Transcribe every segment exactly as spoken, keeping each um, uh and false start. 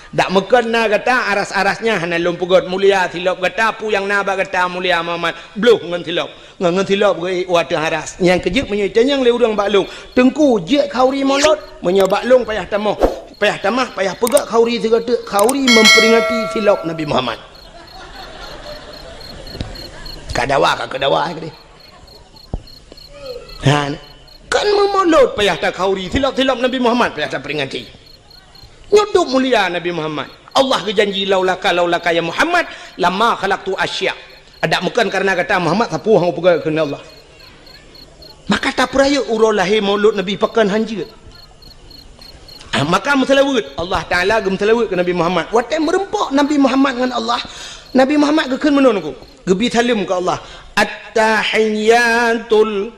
Dak meukon na gata aras-aras nyan hana lôn peugét, mulia silop gata, peue nyang na bak gata mulia Muhammad, bloh ngon silop. Ngon, ngon silop geuék u ateueh aras. Nyang keujeuet meunyoe itanyong lé ureuëng bak lôn, "Teungku, jeuet khauri mulod?" Meunyoe bak lôn payah tamah, payah tamah, payah peugét khauri sigoe teuk, khauri memperingati silop Nabi Muhammad. Ka dawa, ka keu dawa, eh, keudeh. Ha, kan meumulod payah takhauri, silop-silop Nabi Muhammad payah taperingati. Nyoe dum mulia Nabi Muhammad. Allah geujanji, "Laulaka, laulaka ya Muhammad, lama khalaqtu asya." Adak meukon kareuna gata Muhammad, sapeue hana peugah keuneuk Allah. Maka tapeurayeuk uroe lahé maulud Nabi pakon hanjeuet. Ah, maka meuseulaweuet, Allah Taala geumeuseulaweuet keu Nabi Muhammad. Watée meureumpok Nabi Muhammad ngon Allah, Nabi Muhammad geukheun meunoe nyoe, geubi saleuem keu Allah. At-tahiyyatul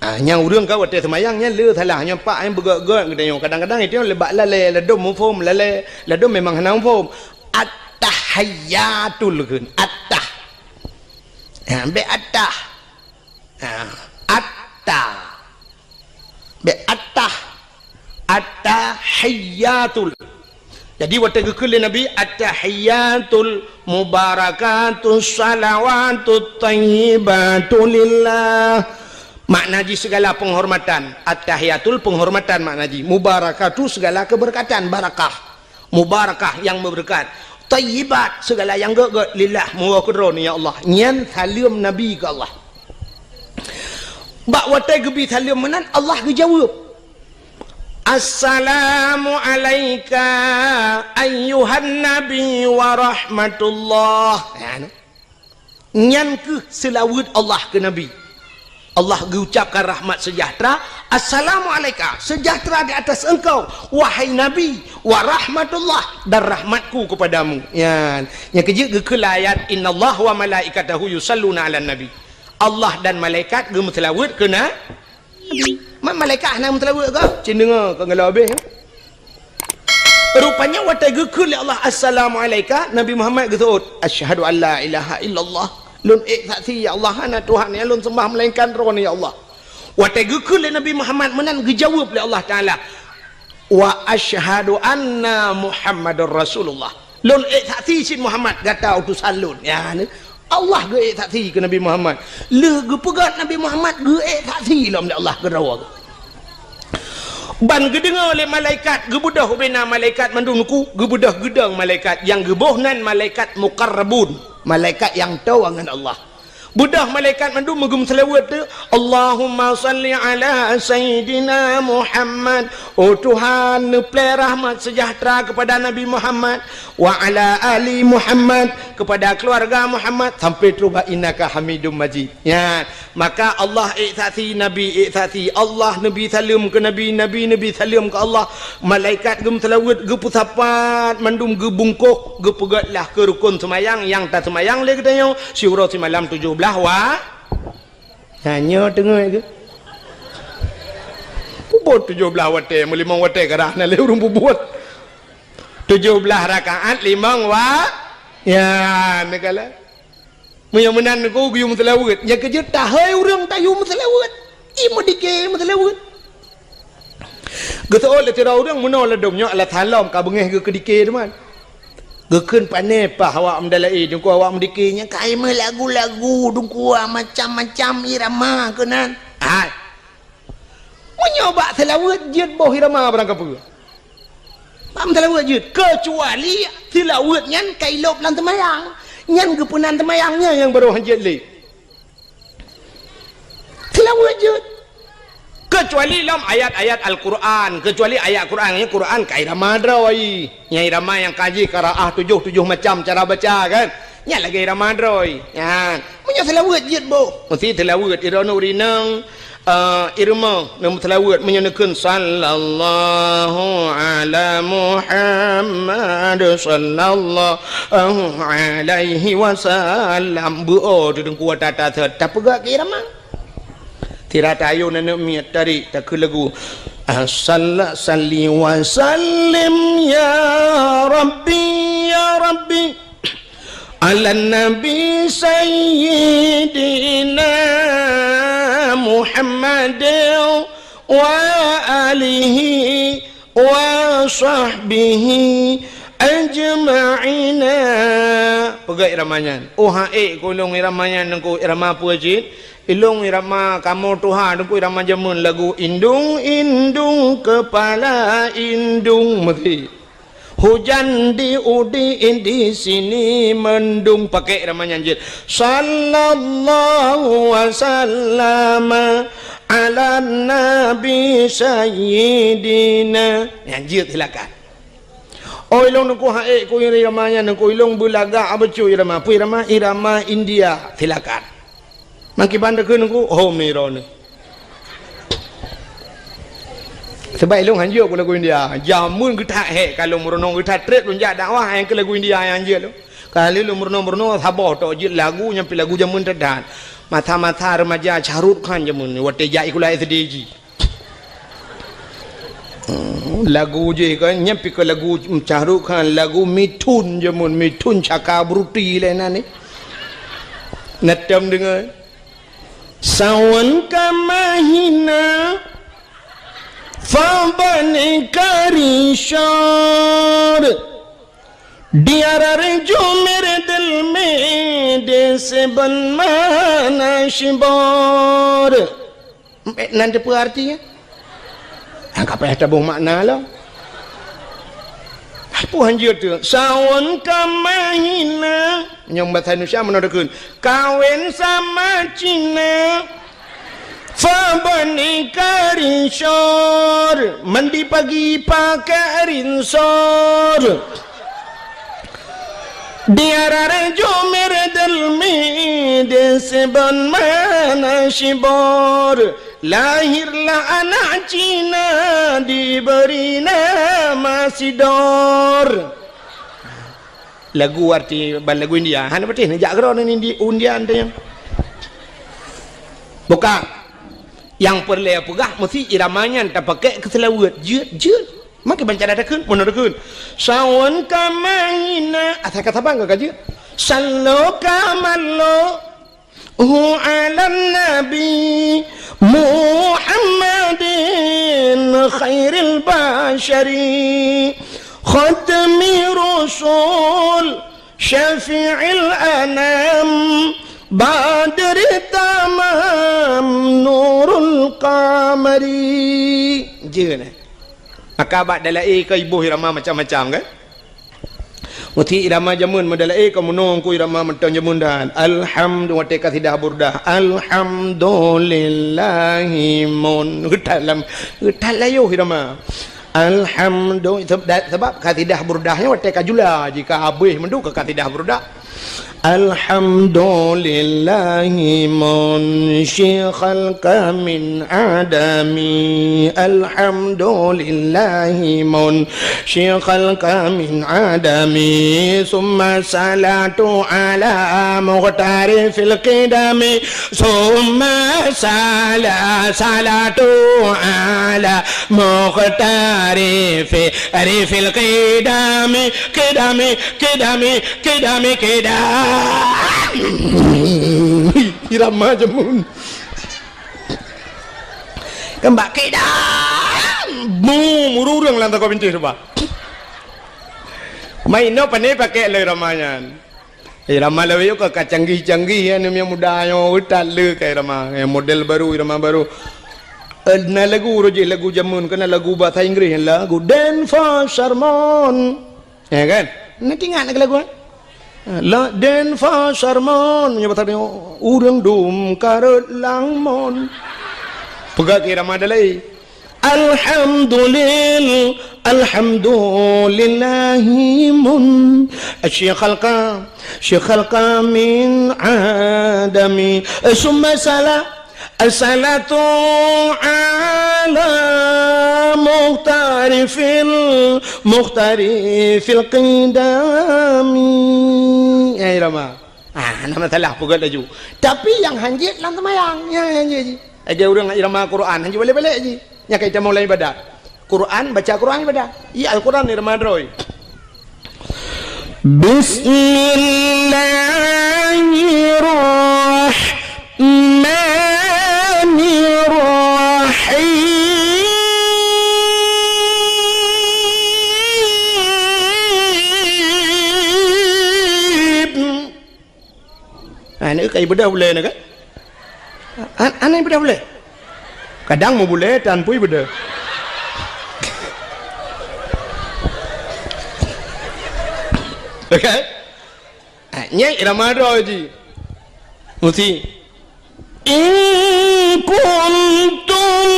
Ah, nyang ureuëng ka watée seumayang nyan le salah, nyoe pak nyang beugét-gét geutanyoe. Kadang-kadang itu le bak lalée, ladom muphom, lalée, ladom memang hana muphom. At-tahiyyatul kheun, at-tah. Ha, bék at-tah. Ha, at-tah. Bék at-tah. At-tahiyyatul. Jadi watée geukheun lé Nabi, "At-tahiyyatul mubarakatus shalawatut thayyibatu lillah." Makna jih segala penghormatan. At-tahiyyatul penghormatan makna jih. Mubarakatu segala keberkatan, barakah. Mubarakah yang berkat. Thayyibat segala yang gét-gét, lillah, meuwoe keudroe, ya Allah. Nyan saleuem Nabi keu Allah. Bak watée geubi saleuem meunan, Allah geujaweueb, "Assalamu alaika ayyuhan nabi wa rahmatullah." Ya, nah. Nyan kheueh seulaweuet Allah keu Nabi. Allah geucapkan rahmat sejahtera, "Assalamu alaika, sejahtera di atas engkau, wahai Nabi, wa rahmatullah, dan rahmatku kepadamu." Nyan, nyang keujeuet geukheun lam ayat, "Innallaha wa malaikatahu yusalluna 'alan nabi." Allah dan malaikat geumeuseulaweuet keu na-, Nabi. Ma-, malaikat hana meuseulaweuet kah? Cit deungoe ka geulabeh. Rupanya watée geukheun lé Allah, "Assalamu alaika," Nabi Muhammad geuseuôt, "Asyhadu an la ilaha illallah." Lôn ék saksi, ya Allah, hana Tuhan nyang lôn seumbah melainkan Droeneuh, ya Allah. Watée geukheun lé Nabi Muhammad meunan, geujaweueb lé Allah Taala, "Wa asyhadu anna Muhammadar Rasulullah." Lôn ék saksi cit Muhammad gata utosan lôn. Ya, ni. Allah geuék saksi keu Nabi Muhammad. Lheueh geupeugét Nabi Muhammad geuék saksi lom lé Allah keudroe. Ban geudeungoe lé malaikat, geubeudôh ubena malaikat mandum nuku, geubeudôh geudong malaikat, nyang geuboh nan malaikat muqarrabun, malaikat nyang toe ngon Allah. Beudôh malaikat mandum meugeumeuseulaweuet tu, "Allahumma salli ala Sayyidina Muhammad." Oh Tuhan, neuplée rahmat sejahtera kepada Nabi Muhammad, "wa ala ali Muhammad," kepada keluarga Muhammad, sampai terus bak, "innaka Hamidum Majid." Ya, maka Allah ék saksi, Nabi ék saksi, Allah neubi saleuem keu Nabi, Nabi neubi saleuem keu Allah, malaikat geumeuseulaweuet, geupeusapat mandum, geubungkôh, geupeugét lah keu rukon seumayang nyang taseumayang lé geutanyoe siuroe simalam tujoh blaih wa-, ha, nyoe teungoh geuh. Peubuet tujoh blaih watée, meulimong watée karah na lé ureuëng peubuet. Tujoh blaih rakaat limong wa-, ya, neugala. Meunyoe meunan nyoe geuyue meuseulaweuet, nyang keujeuet tahôi ureuëng tayue meuseulaweuet. I meudike meuseulaweuet. Geuseuôt lé sidroe ureuëng meunoe ladom nyoe alah salom ka beungéh geuh keudike teuma. Geukheun pané paih awak meudalaé, teungku awak meudike nyan ka i meulagu-lagu, teungku macam-macam irama keunan. Hai. Meunyoe bak seulaweuet jeuet boh irama barang kapeue. Bak meuseulaweuet jeuet, keucuali seulaweuet nyan ka ilôb lam teumayang. Nyan geupeunan teumayang nyan nyang barô hanjeuet lé. Seulaweuet jeuet. Keucuali lom ayat-ayat Al-Quran, keucuali ayat Quran, nyan Quran ka irama droe. Nyan irama nyang ka jih qiraah tujoh, tujoh macam cara baca kan. Nyan lagée irama droe. Nyan. Meunyoe seulaweuet jeuet boh. Meusti seulaweuet, droeneuh ureuëng inong, eh, irama, neumeuseulaweuet, meunyoe neukheun, "Sallallahu ala Muhammad, sallallahu alaihi wasallam." Beu-o teungku tata, tapeugah keu irama. Sira tayue aneuk miet tarék takheun lagu. Asalla salli wa sallim ya Rabbi, ya Rabbi, ala Nabi Sayyidina Muhammad wa alihi wa sahbihi ajma'ina. Peugah irama nyan. Oh, han ék keu lôn irama nyan, Teungku, irama peue cit? Ilôn irama kamoe tuha, Teungku, irama jameun, lagu indung-indung kepala indung meuti. Hujan di udi, di sini mendung, pakai irama nyan jeuet. Sallallahu wasallama ala nabi sayyidina. Nyan jeuet, silakan. Oh, ilôn Teungku han ék keu irama nyan, Teungku, ilôn beulagak bacut irama. Peue irama? Irama India. Silakan. Mangkiban takheun Teungku, oh, miro ni. Sebab ilôn han jeuet keu lagu India. Jameun geutak hék ka lôn meurunoe, geutak trép lôn jak dakwah nyang keu lagu India nyang jeuet lôn. Ka lheueh lôn meurunoe-meurunoe saboh tok jeuet lagu nyang pih lagu jameun that-that. Masa-masa remaja Shah Rukh Khan jameun watèe jak sikula S D jih. Hmm, lagu jih kan, nyan pih keu lagu Shah Rukh Khan, lagu Mithun jameun, Mithun Chakraborty lé nan ni. Na tom deungoe. Sawan ka mahina, fa bani karishor. Diarar jumer delme de seban mana shibor. Nan teupeue artinya? Nyang ka payah taboh makna lom. Peue han jeuet teuh? Sawan ka mahina. Nyang bahasa Indonesia meunoe takheun. Kawén sama Cina. Fa bani karishor. Mandi pagi pakai rinsor. Diarar jumer delme de seban mana shibor. Lahirlah anak Cina diberi nama Sidor. Lagu arti ban lagu India. Hana patéh neujak keudroe ngon Indi-, India teuh nyan. Buka. Nyang peureulèe peugah meusti irama nyan tapakék keu seulaweuet. Jeuet, jeuet. Maka ban cara takheun, meunoe takheun. Sawan ka mahina, asai ka saban ka jeuet. Sallo ka mallo. Hu 'alan nabi Muhammadin khairil basyari, khatmi rusul, syafi'il anam, badri tamam, nurul qamari. Jeuet, eh? Maka bak dalai ka iboh irama macam-macam, kan? Meusti irama jameun meudalai ka meunoe Teungku irama mantong jameun dan. Alhamdu-, watèe kasidah Burdah. Alhamdulillahi mun. Geutat lam, geutat layoh irama. Alhamdu-, seb-, da-, sebab kasidah Burdah nyoe watèe ka jula jih ka habéh mandum keu kasidah Burdah. Alhamdulillahi munshi khalqa min adami. Alhamdulillahi munshi khalqa min adami. Summa salatu ala mukhtari fil qidami. Summa sala-, salatu ala mukhtari fi-, ri fil qidami, qidami, qidami, qidami, qidam. Irama jameun. Keumbak qidam. Mu, mururung lam toko bintéh tu, bah. Main no pane pakai lé irama nyan. Eh, irama lawét ka, ka canggih-canggih, ya, aneuk muda nyoe, eh, that le ka irama, eh, model baru, irama baru. Eh, na lagu roh jih, lagu jameun, keu na lagu bahasa Inggris, lagu Dance for Sermon. Ya kan? Na teuingat lagu, eh? La Dance for Sermon, nyoe bahasa nyoe, ureueng dum karot lam mon. Peugah keu irama dalai. Alhamdulil-, alhamdulillahi mun-, syikhalqa, syikhalqa min adami. Summa sala-, salatu ala mukhtari fil, mukhtari fil qidami. Ya, irama. Ah, hana masalah, peugöt laju. Tapi nyang hanjeuet lam seumayang, nyang hanjeuet jih. Lagèe ureueng irama Quran, hanjeuet balek-balek jih. Nyang ka itamong lam ibadat. Quran, baca Quran ibadat. Iya, Al-Quran irama droe. Bismillahirrahmanirrahim. Nyan ka ibeudôh bulèe nyan kan? An-, aneh ibeudôh bulèe. Kadang meubulèe tan pui beudôh. Oke? Ah, nyan irama droe jih. Mesti. In kuntum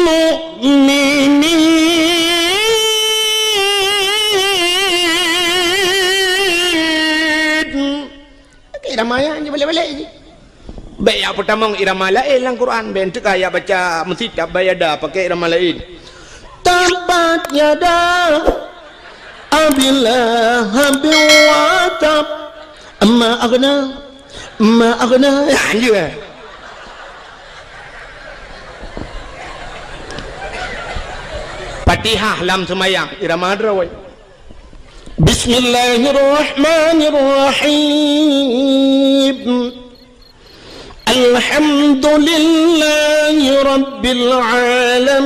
mu'minin. Oke, irama nyan jih balek-balek jih. Bèk jak peutamong irama laén lam Quran, bèk teuka jak baca meusitab bayada pakai irama laén. Tabbat yada Abi Lahab wa tab. Ma aghna, ma aghna. Ya, anjir, eh. Fatihah lam seumayang, irama droe. Bismillahirrahmanirrahim. Alhamdulillahi rabbil alamin.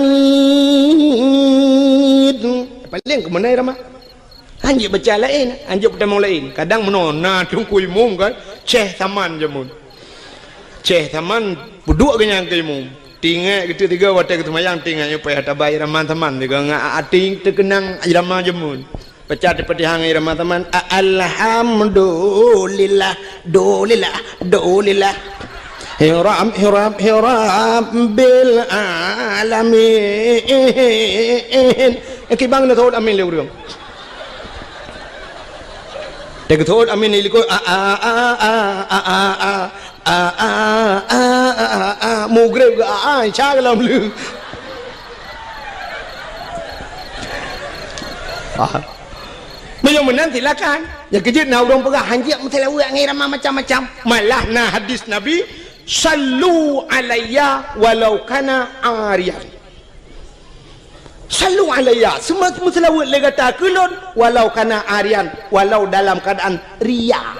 Paléng keumeunai rama. Hanjeuet baca laén, hanjeuet peutamong laén. Kadang meunoe na teungku imum kan, Syekh Saman jameun. Syekh Saman peuduek geuh nyan keu imum. Teuingat geuteuk tiga watèe geuseumayang teuingat nyoe payah taba irama Saman tiga ngon até teukeunang irama jameun. Baca Fatihah ngon irama Saman, a-, alhamdulillah, dulillah, dulillah. Hirab, hirab, hirab bil alamin. Eh, kibang na thot amin lé ureueng. Teuka thot amin lé likot, a, a, a, a, a, a, a. A, a, a, a, a, a, a, mugreb ke, a, a, insya Allah lé. Ah. Meunyoe meunan silakan. Nyang keujeuet na ureueng peugah hanjeuet meuseulaweuet ngon irama macam-macam. Malah na hadis Nabi, "Sallu alayya walau kana ariyan." Sallu alayya, seuma-, meuseulaweuet lé gata keu lôn, walau kana ariyan, walau dalam keuadaan ria.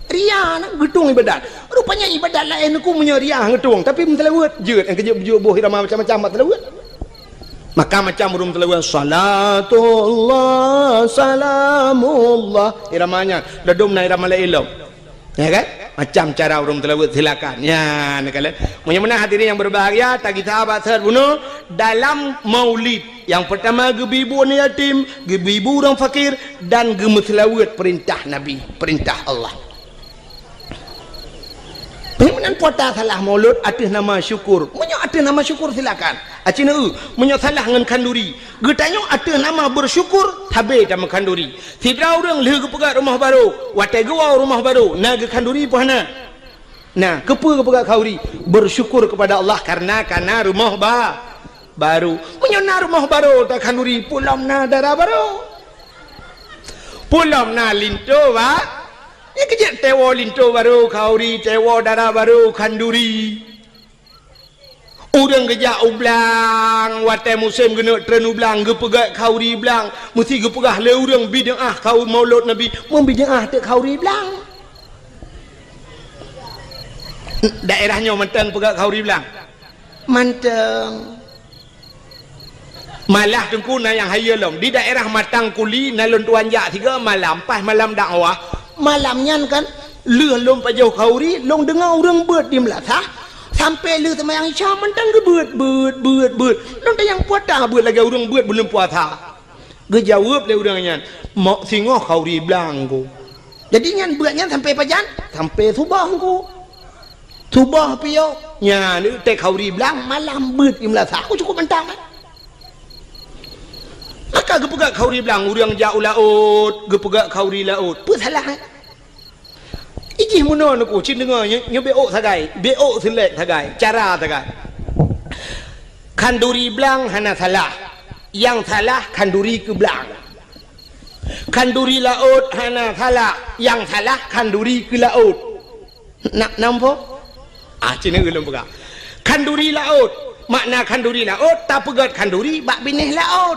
Ria na geutueng ibadat. Rupanya ibadat laén ku meunyoe ria geutueng, tapi meuseulaweuet jeuet, nyang keujeuet beujeuet boh irama macam-macam bak seulaweuet. Maka macam ureueng meuseulaweuet, salatullah, salamullah. Irama nyan, dadum na irama laén lom. Ya kan? Macam cara ureueng meuseulaweuet, silakan. Ya, neukalon. Meunyoe meunan hadirin yang berbahagia, tagisa bak seuhat bunoe dalam maulid. Yang pertama geubi bu aneuk yatim, geubi bu ureueng fakir dan geumeuseulaweuet perintah Nabi, perintah Allah. Meunyoe meunan puasa salah maulud ateueh nama syukur. Meunyoe ateueh nama syukur silakan. Aci neu, meunyoe salah ngon khanduri. Geutanyoe ateueh nama bersyukur, sabe tameukhanduri. Sidroe ureueng lheueh geupeugöt rumoh barô, watèe geuwoe rumoh barô, na geukhanduri peue hana? Na, keupeue geupeugöt khanduri? Bersyukur kepada Allah karena ka na rumoh ba-, barô. Meunyoe na rumoh barô takhanduri, peue lom na dara barô. Peue lom na linto ba-, nyan keujeuet teuwoe linto barô khanduri, teuwoe dara barô khanduri. Ureueng geujak u blang, watèe musém geuneuk treun u blang, geupeugöt khanduri blang, meusti geupeugah lé ureueng bid'ah khanduri maulud Nabi, meubid'ah teuk khanduri blang. Daerah nyoe mantong peugöt khanduri blang? Mantong. Malah teungku na nyang hayeue lom. Di daerah Matang Kuli na lôn tuan jak sigoe malam, paih malam dakwah. Malam nyan kan, lheueh lôn pajoh khanduri, lôn deungoe ureueng beuet di meulasah, sampoe lheueh seumayang Isya mantong geubeuet, beuet, beuet, beuet. Lôn tanyong peue ata beuet lagèe ureueng beuet buleuen puasa. Geujaweueb lé ureueng nyan, "Mok singoh khanduri blang ku." Jadi nyan beuet nyan sampoe pajan? Sampoe suboh ku. Suboh piôh, nyan teuk khanduri blang, malam beuet di meulasah. Aku cukup mantong kan? Maka geupeugöt khanduri blang, ureueng jak u laôt, geupeugöt khanduri laôt. Peue salah, eh? Ijih meunoe neuku, cit deungoe, nyoe, nyoe beuôt sagai, beuôt seulek sagai, cara sagai. Khanduri blang hana salah, nyang salah khanduri keu blang. Khanduri laôt hana salah, nyang salah khanduri keu laôt. Na, nampak? Ah, cina ulôn peugah. Khanduri laôt. Makna khanduri laôt, tapeugöt khanduri bak binéh laôt.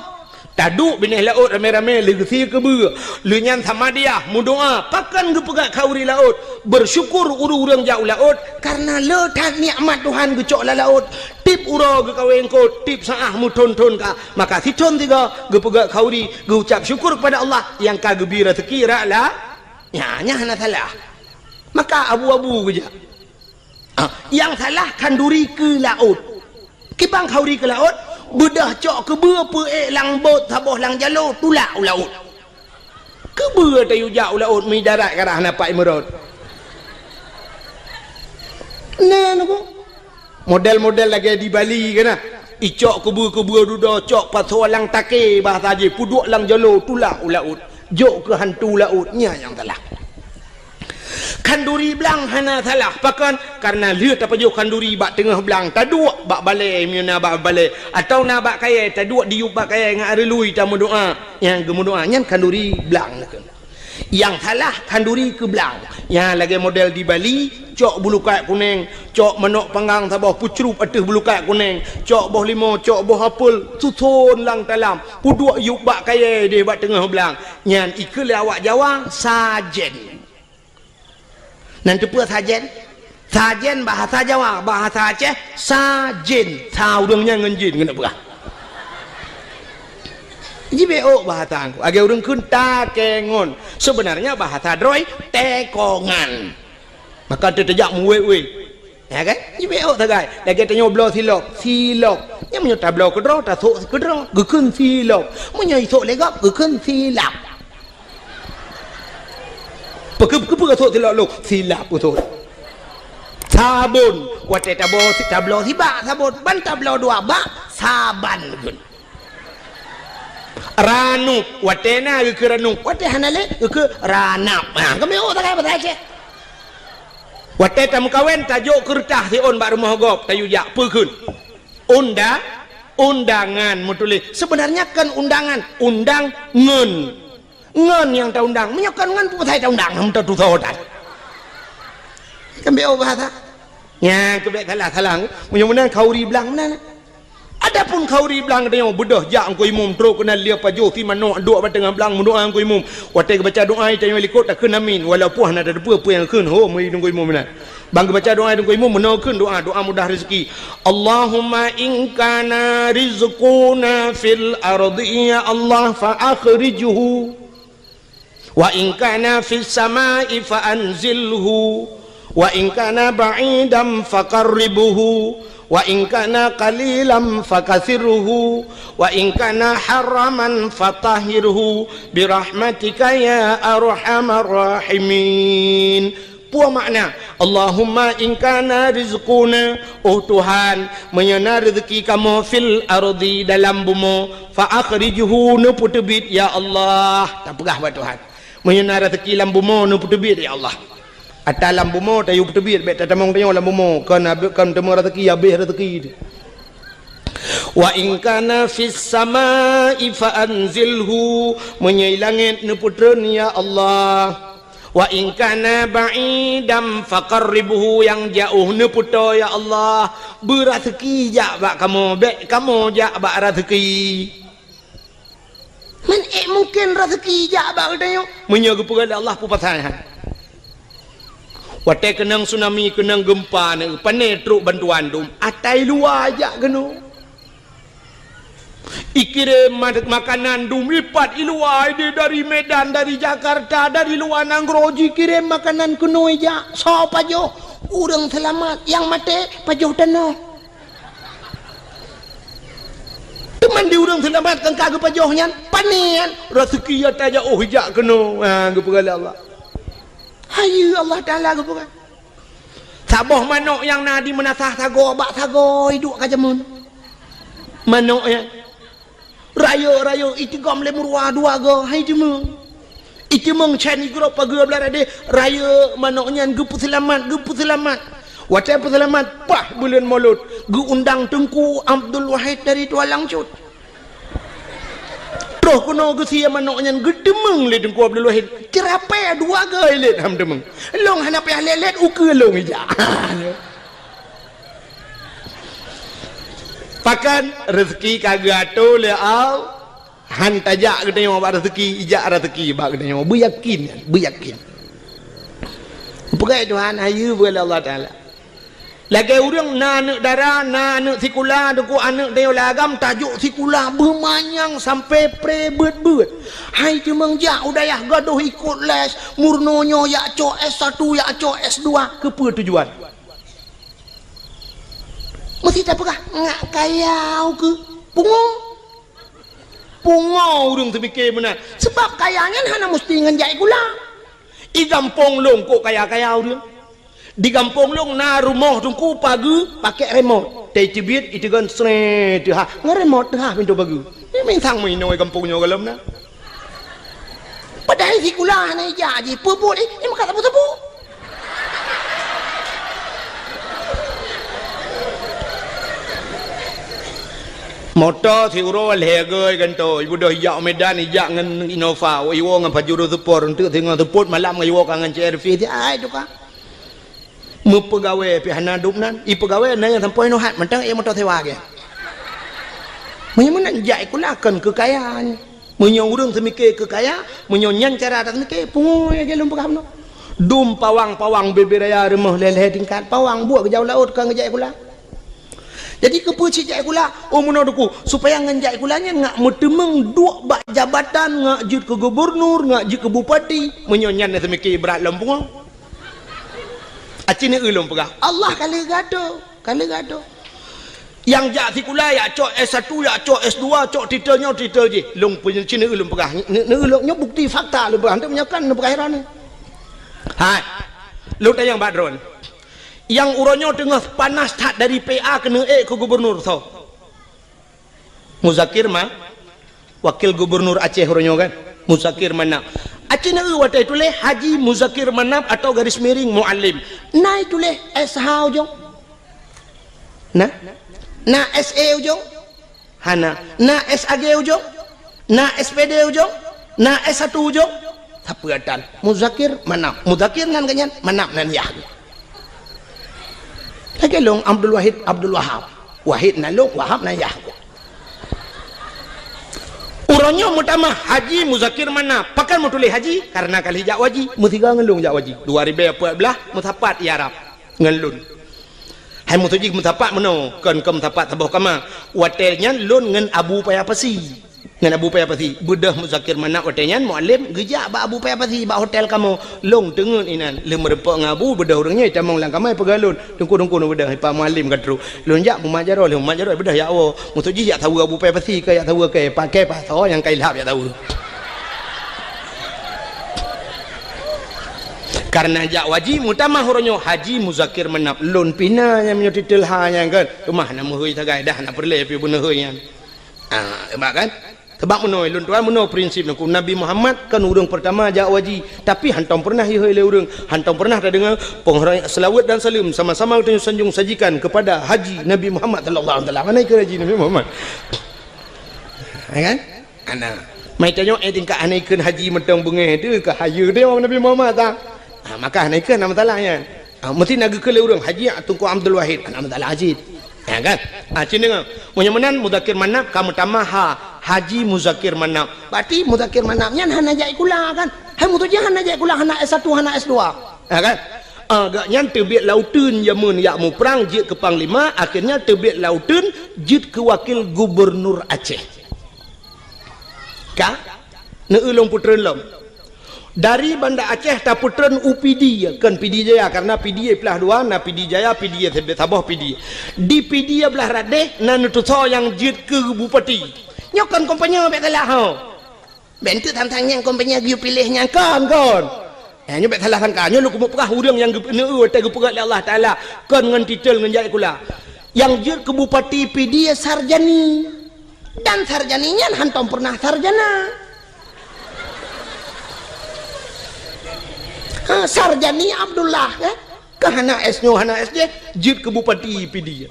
Taduek binéh laôt ramé-ramé lheueh geusie keu beue. Lheueh nyan samadiyah, meudoa, pakon geupeugöt khanduri laôt. Bersyukur ureueng-ureueng jak u laôt, karena le that nikmat Tuhan geucok lam laôt. Tiep uroe geukawen eungkôt, tiep saát meuthon-thon ka. Maka sithon sigoe geupeugöt khanduri, geuucap syukur kepada Allah nyang ka geubri raseuki rot la-, nyan, nyan hana salah. Maka abu-abu geujak. Ah, nyang salah khanduri keu laôt. Kiban khanduri keu laôt, beudôh cok keubeue peuék lam bot saboh lam jalo tulak u laôt. Keubeue tayue jak u laôt meuidarat karah na pat imeurot. Nah, nunggu. Model-model lagèe di Bali kan, nah. Icok keubeue-keubeue dudoe, cok pasoe lam takè bahasa jih, peuduek lam jalo tulak u laôt. Jok keu hantu laôt, nyan nyang salah. Khanduri blang hana salah. Pakon? Kareuna lheueh tapajoh khanduri bak teungoh blang, taduek bak balèe, meunyoe na bak balèe, atawa na bak kayèe, taduek diyueb bak kayèe ngon areului tameudoa. Nyang geumeudoa nyan khanduri blang. Nyang salah khanduri keu blang. Nyang lagèe model di Bali, cok bulukat kunèng, cok manok panggang saboh peucrup ateueh bulukat kunèng, cok boh limo, cok boh apel, suson lam talam, peuduek yueb bak kayèe deh bak teungoh blang. Nyan ikheun lé awak Jawa, sajen. Nan teupeue sajen? Sajen bahasa Jawa, bahasa Aceh, sajen. Sa ureueng nyan ngon jin keuneuk peugah. Jibeuet ôk bahasa Teungku. Lagèe ureueng kheun takengon. Seubeunarnya bahasa droe, tekongan. Maka teuh tajak meuwèt-wèt. Ya kan? Jibeuet ôk sagai. Lagèe tanyoe bloe silop, silop. Nyan meunyoe tabloe keudroe, tasôk keudroe, geukheun silop. Meunyoe isôk lé gob, geukheun silap. Peue-, peue-, peue-, sôk silop lôn, silap peue sôk. Sabon, watèe tabloe, tabloe sibak sabon, ban tabloe dua bak, saban geukheun. Ranup, watèe na geukheun ranup, watèe hana lé geukheun ranap. Ha, kami ôk sagai bahasa Aceh. Watèe tameukawen, tajok keureutah siôn bak rumoh gob, tayue jak, peue kheun? Unda-, undangan meutuléh. Seubeunarnya kon undangan, undang ngon. Ngon nyang taundang. Meunyoe kon ngon, peue pasai taundang? Hana tatusoe that. Kan bèk bahasa. Nyan keuh bèk salah-salah. Meunyoe meunan khanduri blang meunan. Adapun khanduri blang tanyoe beudôh jak Teungku Imum trok keunan lheueh pajoh si manok duek bak teungoh blang meudoa Teungku Imum. Watèe geubaca doa tanyoe likot takheun amin. Walaupun hana tateupeue peue nyang kheun ho meuri Teungku Imum meunan. Ban geubaca doa Teungku Imum meunoe kheun doa, doa mudah rezeki. Allahumma in kana rizquna fil ardi ya Allah fa akhrijhu. Wa in kana fis samai fa anzilhu. Wa in kana ba'idan fa qarribhu. Wa in kana qalilan fa kathirhu. Wa in kana haraman fa tahhirhu. Bi rahmatika ya arhamar rahimin. Peue makna, Allahumma in kana rizquna, oh Tuhan, meunyoe na rezeki kamoe fil ardi dalam bumoe, fa akhrijhu neupeuteubiet ya Allah. Tapeugah bak Tuhan. Meunyoe na rezeki lam bumoe neupeuteubiet ya Allah. Ata lam bumoe tayue peuteubiet bèk tatamong tanyoe lam bumoe, kon abéh, kon teuma rezeki, abéh rezeki. Wa in kana fis samai fa anzilhu, meunyoe i langét neupeutreun ya Allah. Wa in kana ba'idan fa qarribhu, nyang jiôh neupeutoe ya Allah. Beurazeuki jak bak kamoe, bèk kamoe jak bak razeuki. Man ék mungken razeuki jak bak geutanyoe? Meunyoe geupeugah lé Allah peue pasai han. Watèe keunong tsunami, keunong geumpa, na pane trok bantuan dum, ata i luwa jak keunoe. Ikirém ma-, makanan dum ipat i luwa, idéh dari Medan, dari Jakarta, dari luwa nanggroe jikirém makanan keunoe jak. Soe pajoh? Ureueng seulamat, nyang maté pajoh tanoh. Teuma di ureueng seulamat kan ka geupajoh nyan, pane nyan, raseuki ata jak oh jak keunoe. Ha, geupeugah lé Allah. Hayeue Allah Taala geupeugah. Saboh manok nyang na di meunasah sagoe bak sagoe iduek ka jameun. Manok nyan. Rayeuk-rayeuk iteugom lé meuruwa dua goe, hai teumeung. Iteumeung chan igrôp pageue blah radeh, rayeuk manok nyan geupeuseulamat, geupeuseulamat. Watèe peuseulamat, paih buleuen Molot, geuundang Teungku Abdul Wahid dari Tualang Cut. Troh keunoe geusie manok nyan geuteumeung lé Teungku Abdul Wahid. Ceurapée dua goe ilét han teumeung. Lôn hana payah lét-lét, ukeue lôn ijak. Pakon, raseuki ka geuatoe lé Allah. Han tajak geutanyoe bak raseuki, ijak raseuki bak geutanyoe. Beuyakin, beuyakin. Peugah Tuhan, hayeue peugah lé Allah Taala. Lagèe ureueng na aneuk dara, na aneuk sikula, teungku aneuk tanyoe lam agam tajok sikula beumanyang sampai pré beuet-beuet. Hai teumeung jak u dayah gadôh ikot les, meurunoe nyoe jak cok S satu, jak cok S dua, keupeue tujuan? Meusti tapeugah, ngak kaya keuh pungo. Pungo ureueng teumike meunan. Sabab kaya nyan hana meusti ngon jak sikula. I gampông lôn kok kaya-kaya ureueng. Di gampông lôn na rumoh teungku pageue pakèk remote. Teucibiet iteugon sree teuhah. Ngon remote teuhah pintoe pageue. Nyan mantong meuinoe gampông nyoe gohlom na. Padahai sikula hana ijak jih, peue buet, eh, eh, maka sapeue-sapeue. Moto siuroe lhèe gèe gantoe, ibeudôh ijak u Medan, ijak ngon Innova, iwoe ngon Pajero Sport, eunteuk singoh seupôt malam ngon iwoe ka ngon C R V, ai tukang. Meupeugawée pih hana dum nan. Ipeugawée na nyang sampoe nyoe hat mantong ék moto sewa gét. Meunyoe meunan jak sikula kon keu kaya nyan. Meunyoe ureueng seumike keu kaya, meunyoe nyan cara taseumike, pungo lagèe lôn peugah bunoe. Dum pawang-pawang bubé raya rumoh lhèe-lhèe tingkat, pawang buet geujak u laôt kon geujak sikula. Jadi keupeue cit jak sikula? Oh meunoe teungku, supaya ngon jak sikula nyan ngak meuteumeung duek bak jabatan, ngak jeuet keu gubernur, ngak jeuet keu bupati. Meunyoe nyan na seumike brat lom pungo. Aci neu lôn peugah, Allah ka lheueh geuatoe, ka lheueh geuatoe. Nyang jak sikula, jak cok S satu, jak cok S dua, cok titel nyoe, titel jih. Lôn peunyeucina lôn peugah, neu-, neu-, lôn nyoe bukti fakta lôn peugah, hana meunyoe kan lôn peugah heran. Hai. Lôn tanyong bak droen. Nyang uroe nyoe teungoh panas that dari P A keuneuk ék keu gubernur soe? Muzakir Ma-, Wakil Gubernur Aceh uroe nyoe kan? Muzakir Manaf. Aci neu watèe tuléh Haji Muzakir Manaf atau garis miring Muallim. Na ituléh S H ujong? Na? Na S E ujong? Hana. Na S A G ujong? Na S P D ujong? Na S satu ujong? Sapeue atan? Muzakir Manaf. Muzakir nan geuh nyan, Manaf nan yah. Lagèe lôn Abdul Wahid, Abdul Wahab. Wahid nan lôn, Wahab nan yah. Uroe nyoe meutamah Haji Muzakir Manaf. Pakon meutuléh Haji? Karena ka lheueh jak u haji. Meusigoe ngon lôn jak u haji. Dua ribèe peuet blah meusapat i Arab ngon lôn. Hai meutuju meusapat meunoe, kon, kon meusapat saboh kama. Watèe nyan lôn ngon Abu Paya Pasi. Ngon Abu Paya Pasi, beudôh Muzakir Manaf watèe nyan Muallim geujak bak Abu Paya Pasi bak hotel kamoe. Lôn teungeut inan, lheueh meurumpok ngon Abu, beudôh ureueng nyan itamong lam kama ipeugah lôn, "Teungku, teungku, beudôh, Pak Muallim ka trôk." Lôn jak Muhammad Jaroe, lheueh Muhammad Jaroe beudôh jak woe. Meutuju jak saweue Abu Paya Pasi, ka jak saweue kèe, pakèe pasoe nyang ka ilhab jak saweue. Karena jak u haji, meutamah uroe nyoe Haji Muzakir Manaf. Lôn pih na nyang meunyoe titel ha nyan kan. Teuma na meuhôi sagai dah na peureulèe pih beuneuhôi nyan. Ah, hebat kan? Sabab meunoe, lôn tuan meunoe prinsip nangku. Nabi Muhammad kan ureueng peurtama jak u haji, tapi hantom peureunah ihôi lé ureueng, hantom peureunah tadeungoe peunghoreuet, seulaweuet dan saleuem sama-sama geutanyoe sanjong sajikan keupada Haji Nabi Muhammad sallallahu alaihi wasallam. Hana ikheun Haji Nabi Muhammad. Ya kan? Ana. Mai tanyoe, eh, tingkat hana ikheun Haji mantong beungèh tu, ka hayeue teuh Nabi Muhammad ta. Ha, maka hana ikheun, hana masalah nyan. Ah, meusti na geukheun lé ureueng, Haji Teungku Abdul Wahid, hana masalah cit. Ya kan? Ah, cit deungoe. Meunyoe meunan Muzakir Manaf ka meutamah ha, Haji Muzakir Manaf. Berarti Muzakir Manaf nyan hana jak sikula kan? Hai meutuju hana jak sikula, hana S satu, hana S dua. Ya kan? Ah, gobnyan teubiet lam uteuen jameun jak muprang jeuet keu panglima, akhirnya teubiet lam uteuen jeuet keu wakil gubernur Aceh. Ka? Neu lôn peutreun lom. Dari Banda Aceh tapeutreun u Pidie, kon Pidie Jaya, karena Pidie plah dua, na Pidie Jaya, Pidie Sebe-, saboh Pidie. Di Pidie blah radeh na neutusoe nyang jeuet keu bupati. Nyoe kon kompanye bèk salah ho. Bèk enteuk tantang nyang kompanye geuyue piléh nyang kon, kon. Eh, nyoe bèk salah sangka. Nyoe lôn keumeung peugah ureueng nyang geu-, neu watèe geupeugah lé Allah Taala kon ngon titel ngon jak sikula. Nyang jeuet keu bupati Pidie Sarjani. Dan Sarjani nyan hantom peureunah sarjana. Ha, Sarjani Abdullah, ya. Ka hana S nyoe, hana S jih, jeuet keu bupati Pidie.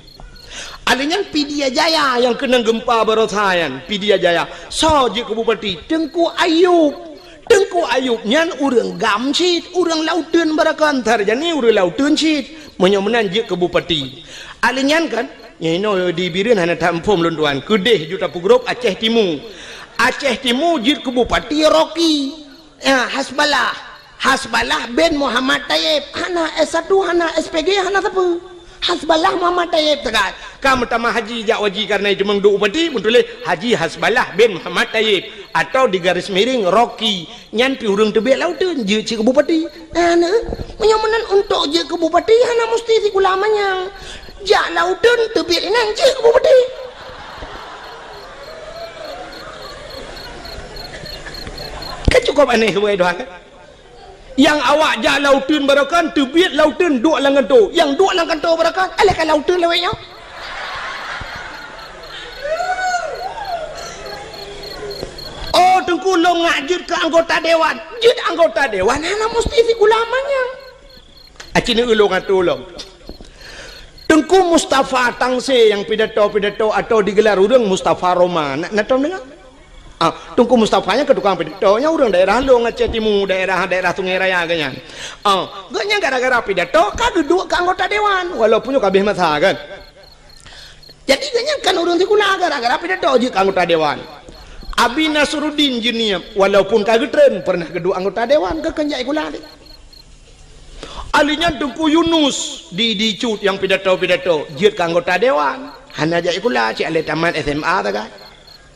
Alèh nyan Pidie Jaya nyang keunong geumpa baroesa nyan, Pidie Jaya. Soe jeuet keu bupati? Teungku Ayub. Teungku Ayub nyan ureueng gam cit, ureueng lam uteuen barakon, Sarjani ureueng lam uteuen cit. Meunyoe meunan jeuet keu bupati. Alèh nyan kan, nyoe inoe di Bireuen hana that muphom lôn tuan. Keudeh ju tapeugrôp Aceh Timu. Aceh Timu jeuet keu bupati Rocky. Ya, Hasballah. Hasballah bin Muhammad Taib. Hana S satu, hana S P G, hana sapeue. Hasballah Muhammad Tayyib teuka. Ka meutamah haji jak haji karena itu mengdu upati, beutuleh Haji Hasballah bin Muhammad Tayyib atau di garis miring Rocky. Nyan pi ureuëng teubiet lauteun jeuet cit keu bupati. Nah, nah, meunyoe meunan untuk jeuet keu bupati hana musti sikula manyang. Jak lauteun teubiet inan jeuet keu bupati. Kan cukup aneh, wahai Tuhan. Nyang awak jak lauteun barokan, teubiet lauteun duek lam kanto. Nyang duek lam kanto barokan, alah ka lauteun lawét nyoe. Oh, Teungku, lôn ngak jeuet keu anggota dewan. Jeuet anggota dewan hana musti sikula manyang. Aci neueu lôn atô lom. Teungku Mustafa Tangse nyang pidato-pidato atau digelar ureuëng Mustafa Roma. Na, na tom deungoe? Ah, Teungku Mustafa nyan keu tukang pidato, nyan ureuëng daerah Long, Aceh Timu, daerah, daerah Sungai Raya geuhnyan. Ah, geuhnyan gara-gara pidato ka geuduek keu anggota dewan, walaupun nyoe ka habéh masa kan. Jadi geuhnyan kan ureuëng sikula, gara-gara pidato jeuet keu anggota dewan. Abi Nasruddin Juniab, walaupun ka geutreun, pernah geuduek anggota dewan, keu keunjak sikula tadi. Ali nyan Teungku Yunus di, di Cut nyang pidato-pidato, jeuet keu anggota dewan. Hana jak sikula, cit alah tamat S M A sagai.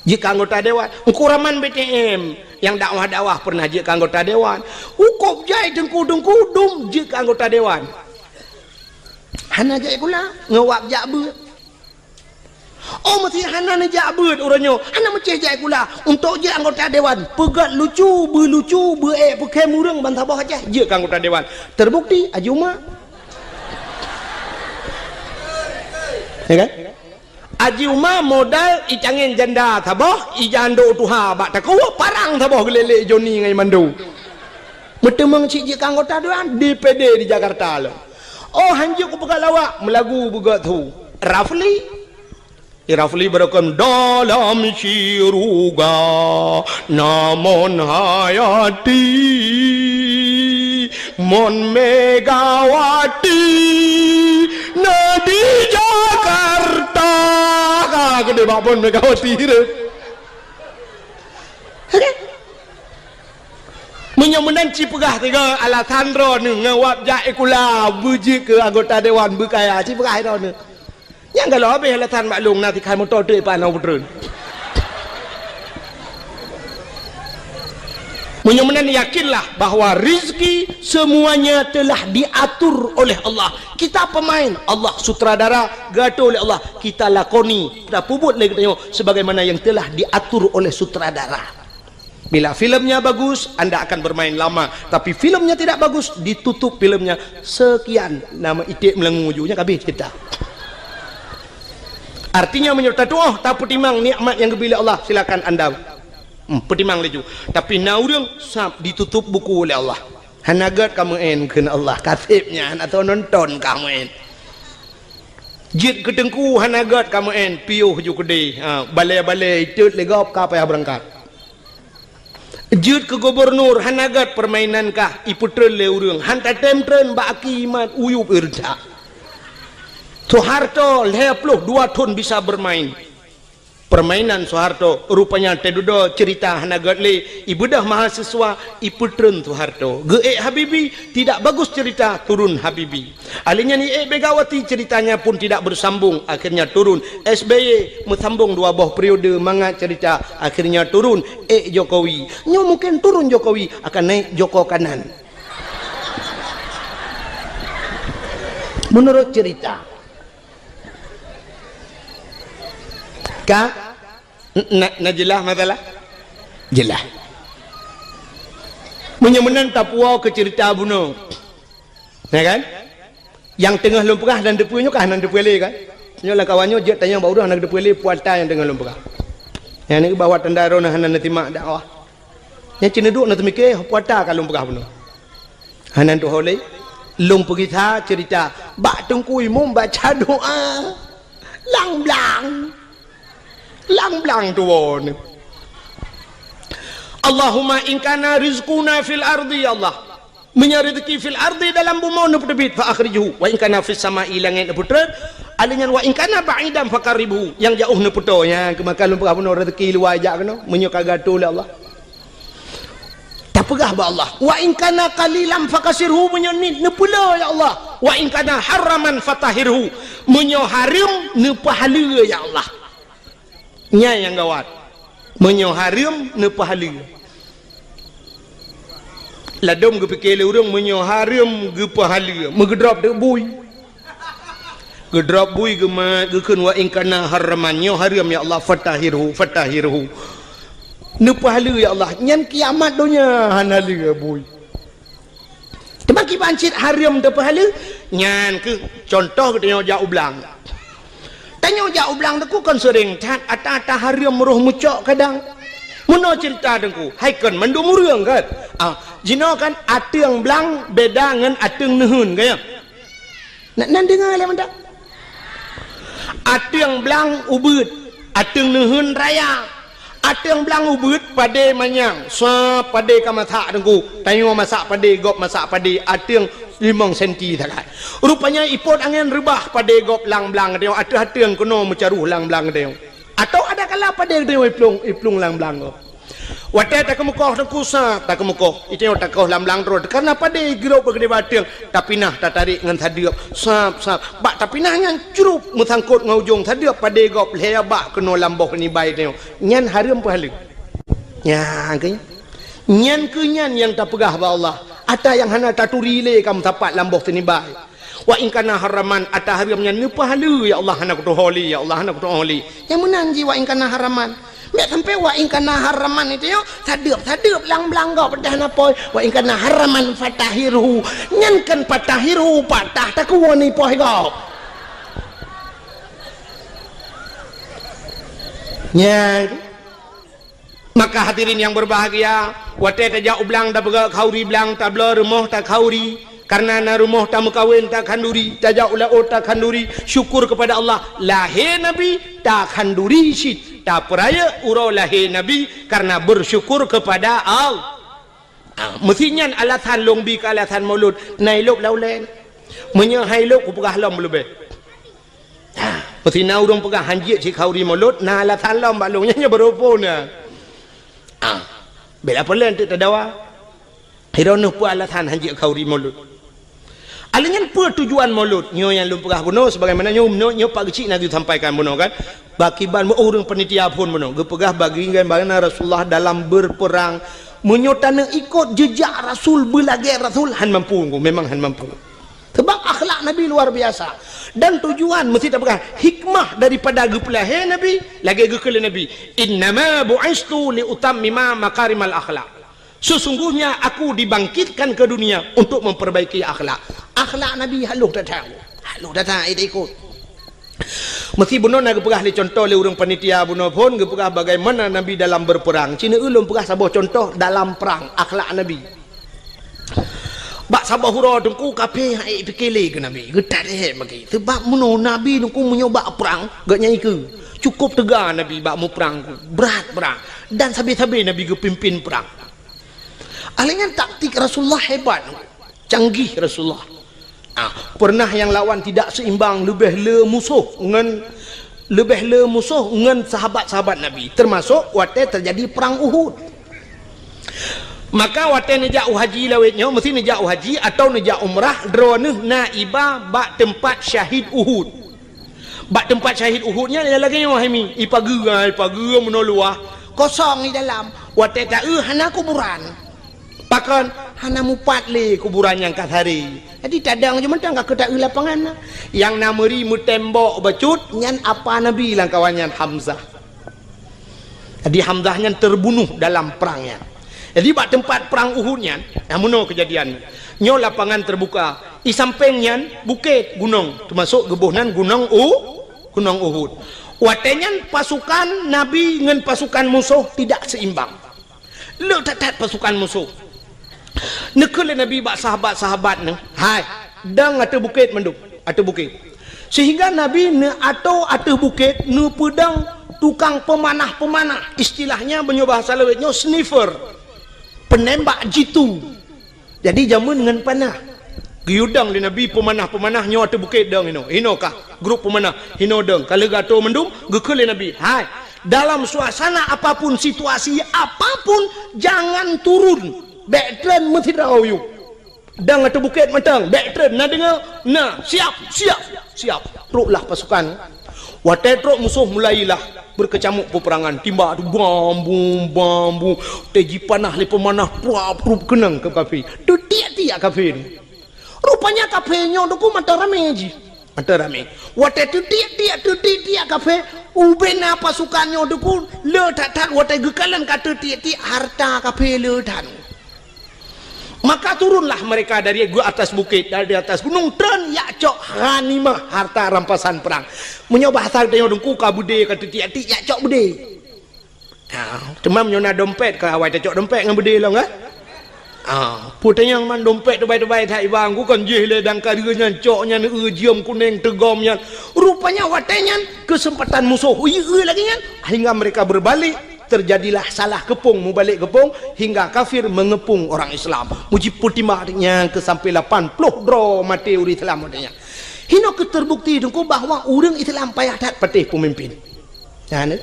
Jeuet keu anggota dewan. Teungku Rahman B T M nyang dakwah-dakwah pernah jeuet keu anggota dewan. Ukop jai teungku-teungku dum jeuet keu anggota dewan. Hana jak sikula, ngon wab jak beuet. Oh, meusé hana neujak beuet uroe nyoe, hana meucéh jak sikula. Untuk jeuet anggota dewan, peugét lucu, beulucu, beuék peukhém ureuëng ban saboh Aceh, jeuet keu anggota dewan. Terbukti, Aji Uma. Ya kan? Aji Uma modal icangén janda saboh, ijando tuha bak takue, parang saboh geulélé Joni ngon Mando. Meuteumeung cit jeuet keu anggota dewan D P D di Jakarta lom. Oh, hanjeuet kupeugah lawak, meulagu beugét thu. Rafli. Di Rafli beureukem dalam syeuruga, namon hayati, mon Megawati na di Jakarta. Ka geude bak mon Megawati re. Meunyoe meunan ci peugah tiga alasan droeneuh ngon wab jak sikula, beujeuet keu anggota dewan beukaya, ci peugah droeneuh. Nyang galo habéh alasan bak lôn na tikai moto teuk ipa na peutreun. Meunyoe meunan yakinlah bahwa rizki semuanya telah diatur oleh Allah. Kita pemain, Allah sutradara, geuatur oleh Allah. Kita lakoni, kita peubuet lé geutanyoe sebagaimana yang telah diatur oleh sutradara. Bila filmnya bagus, anda akan bermain lama. Tapi filmnya tidak bagus, ditutup filmnya. Sekian nama iték meulangô ju nyan ka habéh cerita. Artinya meunyoe tatuoh tapeutimang nikmat nyang geubri lé Allah, silakan anda, hmm, peutimang laju. Tapi na ureuëng sab ditutup buku lé Allah. Hana gét kamoe en kheun Allah, kaseb nyan atau nonton kamoe en. Jeuet keu teungku hana gét kamoe en, piôh ju keudeh. Ha, balée-balée iteuet lé gob ka payah beurangkat. Jeuet keu gubunur hana gét, peurmainan kah ipeutreun lé ureuëng, han tatem treun bak aki mat uyueb ireuntak. Soeharto lhée ploh dua thon bisa beurmain. Peurmainan Soeharto rupanya teududoe ceurita hana gét lé, ibeudôh mahasiswa ipeutreun Soeharto. Geuék Habibie, tidak bagus cerita, turun Habibie. Ahli nyan iék Megawati, ceritanya pun tidak bersambung, akhirnya turun. S B Y meusambong dua boh periode mangat cerita, akhirnya turun, ék Jokowi. Nyoe mungkin turun Jokowi, akan naik Joko Kanan. Menurut cerita. Ka? Na, na jeulaih masalah? Jeulaih. Meunyoe meunan tapuwoe keu ceurita bunoe. Ya kan? Nyang teungoh lôn peugah dan teupeue nyoe kah nan teupeue lé kan? Nyoe lam kawan nyoe jeuet tanyong bak ureuëng hana teupeue lé puata nyang teungoh lôn peugah. Nyang ni bahwa tanda droeneuh hana neusimak dakwah. Nyang cit neuduek na teumike puata ka lôn peugah bunoe. Hana tuho lé, lôn peugisa ceurita bak Teungku Imum baca doa. Lang blang. Lang blang tuwoe. Allahumma in kana rizquna fil ardi, ya Allah. Meunyoe rezeki fil ardi dalam bumoe neupeuteubiet, fa akhrijhu. Wa in kana fis sama'i, langét neupeutreun. Alèh nyan wa in kana ba'idan fa qarribhu. Nyang jaoh neupeutoe, nyang keumakan lôn peugah bunoe rezeki luwa jak keunoe. Meunyoe ka geuatoe lé Allah. Tapeugah bak Allah, "Wa in kana qalilan fakasirhu," meunyoe niet neupeule, ya Allah. Wa in kana haraman fatahhirhu. Meunyoe hareuem, neupeuhaleue, ya Allah. Nyan nyang gawat. Meunyoe hareuem, neupeuhaleue. Ladôm geupike lé ureuëng, meunyoe hareuem geupeuhaleue, meugeudrop teuk bui. Geudrop bui geumat, geukheun, "Wa in kana haraman, nyoe hareuem, ya Allah, fatahhirhu, fatahhirhu." Neupeuhaleue, ya Allah, nyan kiamat donya hana lé bui. Teuma kiban cit hareuem teupeuhaleue, nyan keuh contoh geutanyoe jak u blang. Tanyoe jak u blang Teungku kon seuréng that, ata-ata hareuem roh meucok kadang. Meunoe ceurita Teungku, hai kon mandum ureuëng kan? Ah, jinoe kan ateueng blang beda ngon ateueng neuheun, kan ya? Nak nan deungoe lé mantap. Ateueng blang ubeuet, ateueng neuheun raya. Ateueng blang ubeuet padé manyang, sab padé ka masak Teungku. Tanyoe masak padé, gob masak padé, ateueng limong senti sagai. Rupanya ipot angén reubah padé gob lam blang tanyoe, ateueh ateueng keunoe meucaroh lam blang tanyoe. Atawa ada kala padé tanyoe iplueng, iplueng lam blang gob. Watée takeumeukoh Teungku, sab takeumeukoh. Itanyoe takoh lam blang droe, kareuna padé girok bak keudéh ateueng, tapinah tatarek ngon sadeueb, sab, sab. Bak tapinah nyan crup meusangkot ngon ujong sadeueb padé gob lhée bak keunoe lam boh nibai tanyoe. Nyan hareuem peuhaleue. Nyan keuh nyan. Nyan keuh nyan nyang tapeugah bak Allah. Ata nyang hana taturi lé ka meusapat lam boh teunibai. Wa in kana haraman, ata hareuem nyan neupeuhaleue, ya Allah, hana kutuho lé, ya Allah, hana kutuho lé. Nyang meunan jih wa in kana haraman. Meusampé wa in kana haraman itu yo, sadeueb-sadeueb lam blang gob peudah na poh. Wa in kana haraman fatahhirhu. Nyan kan fatahhirhu, patah takuwoe ni poh gob. Nyan. Maka hadirin yang berbahagia, watée tajak u blang tapeugah khauri blang, tabloe rumoh takhauri, kareuna na rumoh tameukawen takhanduri, tajak u laôt takhanduri, syukur kepada Allah, lahé Nabi takhanduri cit, tapeurayeuk uroe lahé Nabi kareuna bersyukur kepada Allah. Ah, meusi nyan alasan lôn bi keu alasan Maulud, na ilôb lam ulée. Meunyoe hai lôb kupeugah lom leubeh. Ha, meusi na ureuëng peugah hanjeuet sikhauri Maulud, na alasan lom bak lôn nyan, nyan beureumpun na. Ha, bela peulén teuk tadawa. Hiroe neuh peue alasan hanjeuet khauri Maulud. Alèh nyan peue tujuan Maulud? Nyoe nyang lôn peugah bunoe sebagaimana nyoe, nyoe, nyoe Pak Geuchik na geusampaikan bunoe kan. Bakiban meu ureuëng panitia phon bunoe geupeugah bagi bagaimana Rasulullah dalam berperang. Meunyoe taneuk ikot jejak Rasul, beulagée Rasul, han mampu, memang han mampu. Sebab akhlak Nabi luar biasa. Dan tujuan meusti tapeugah hikmah daripada geupeulahé Nabi, lagée geukheun lé Nabi, "Innama bu'istu li utammima makarimal akhlak." Sesungguhnya aku dibangkitkan ke dunia untuk memperbaiki akhlak. Akhlak Nabi halôh that-that. Halôh that-that, eh, ikot. Meusti bunoe na geupeugah lé contoh lé ureuëng panitia bunoe phon geupeugah bagaimana Nabi dalam berperang. Cina ulôn peugah saboh contoh dalam perang, akhlak Nabi. Bak saboh uroe Teungku kafé han ék pike lé keu Nabi, geutat lé bagi. Sebab meunoe Nabi Teungku meunyoe bak prang, geuh nyan ikeue. Cukôp teuga Nabi bak muprang, brat prang. Dan sabe-sabe Nabi geupimpin prang. Alèh nyan taktik Rasulullah hebat, canggih Rasulullah. Ah, pernah nyang lawan tidak seimbang, leubeh le musoh ngon, leubeh le musoh ngon sahabat-sahabat Nabi, termasuk watèe teujadi prang Uhud. Maka watèe neujak u haji lawét nyoe, meusti neujak u haji atawa neujak umrah, droeneuh na iba bak teumpat syahid Uhud. Bak teumpat syahid Uhud nyan lagèe nyoe hai mi, ipageue, ipageue meunoe luwah, kosong di dalam. Watèe taeu hana kuburan. Pakon? Hana mupat lé kuburan nyang ka saré. Jadi tadong jeumeutang ka keu taeu lapangan na. Nyang na meuri meutembok bacut nyan apa Nabi lam kawan nyan Hamzah. Jadi Hamzah nyan terbunuh dalam prang nyan. Jadi bak teumpat prang Uhud nyan, nah meunoe keujadian. Nyoe lapangan terbuka. Di sampéng nyan bukét, gunong, teumasok geuboh nan gunong U, gunong Uhud. Watèe nyan pasukan Nabi ngon pasukan musoh tidak seimbang. Le that-that pasukan musoh. Neukheun lé Nabi bak sahabat-sahabat neuh, "Hai, dong ateueh bukét mandum, ateueh bukét." Sehingga Nabi neuatoe ateueh bukét neupeudong tukang peumanah-peumanah. Istilahnya meunyoe bahasa lawét nyoe sniffer. Penembak jitu. Jadi jameun ngon panah. Geuyue dong lé Nabi peumanah-peumanah nyoe ateueh bukét dong inoe. Inoe kah grup peumanah, inoe dong. Ka lheueh geuatoe mandum, geukheun lé Nabi, "Hai, dalam suasana apapun, situasi apapun, jangan turun. Bèk treun meusidroe yue." Dang ateueh bukét mantong, bèk treun, na deungö? Na, siap, siap, siap. Troklah pasukan. Watèe trok musoh mulailah beukeucamuk peupeurangan, timbak tu bam bum, bam bum. Watèe jipanah lé peumanah, pruap prup keunong keu kafé. Teutiek-tiek kafé nyoe. Rupanya kafé nyoe teungku mantong ramé jih. Mantong ramé. Watèe teutiek-tiek, teutiek-tiek kafé, ubena pasukan nyoe teungku le that-that watèe geukalon ka teutiek-tiek hareuta kafé le that. Maka turunlah mereka dari atas bukét, dari atas gunong, treun jak cok ghanimah, harta rampasan perang. Meunyoe bahasa geutanyoe teungku ka beudé ka teutiek-tiek, jak cok beudé. Ha, teuma meunyoe na dompet, ka awai tacok dompet ngon beudé lom, kan? Ha, peue tanyong man dompet teubai-teubai that iba, kon jih lé dang ka deuh nyan, cok nyan, eu, jeuem kuneng, teugom nyan. Rupanya watèe nyan keuseumpatan musoh, eu, eu lagèe nyan, hingga mereka berbalik, terjadilah salah keupông, mubalek keupông, hingga kafir mengepung orang Islam. Meujipeutimbak nyan keu sampoe lapan ploh droe maté ureueng Islam watèe nyan. Hinoe keuh terbukti teungku bahwa ureueng Islam payah that patéh peumimpin. Nyan, eh.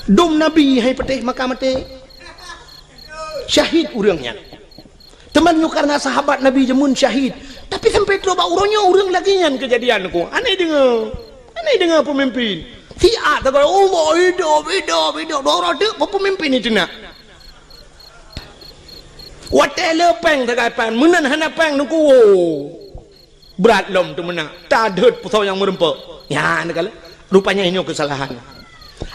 Dum Nabi hai patéh maka maté. Syahid ureueng nyan. Teuma nyoe karena sahabat Nabi jameun syahid. Tapi sampai trok bak uroe nyoe ureueng lagèe nyan keujadian ku. Aneh deungö. Aneh deungö peumimpin. Siat tagai, "Allah hidup, hidup, hidup." Dua uroe teuk peumimpin itu nak. Watèe le pèng tagai pan, meunan hana pèng teungku. Brat lom teumeunak, tadhôt peue nyang meureumpok. Nyan kala, rupanya inoe keusalahan.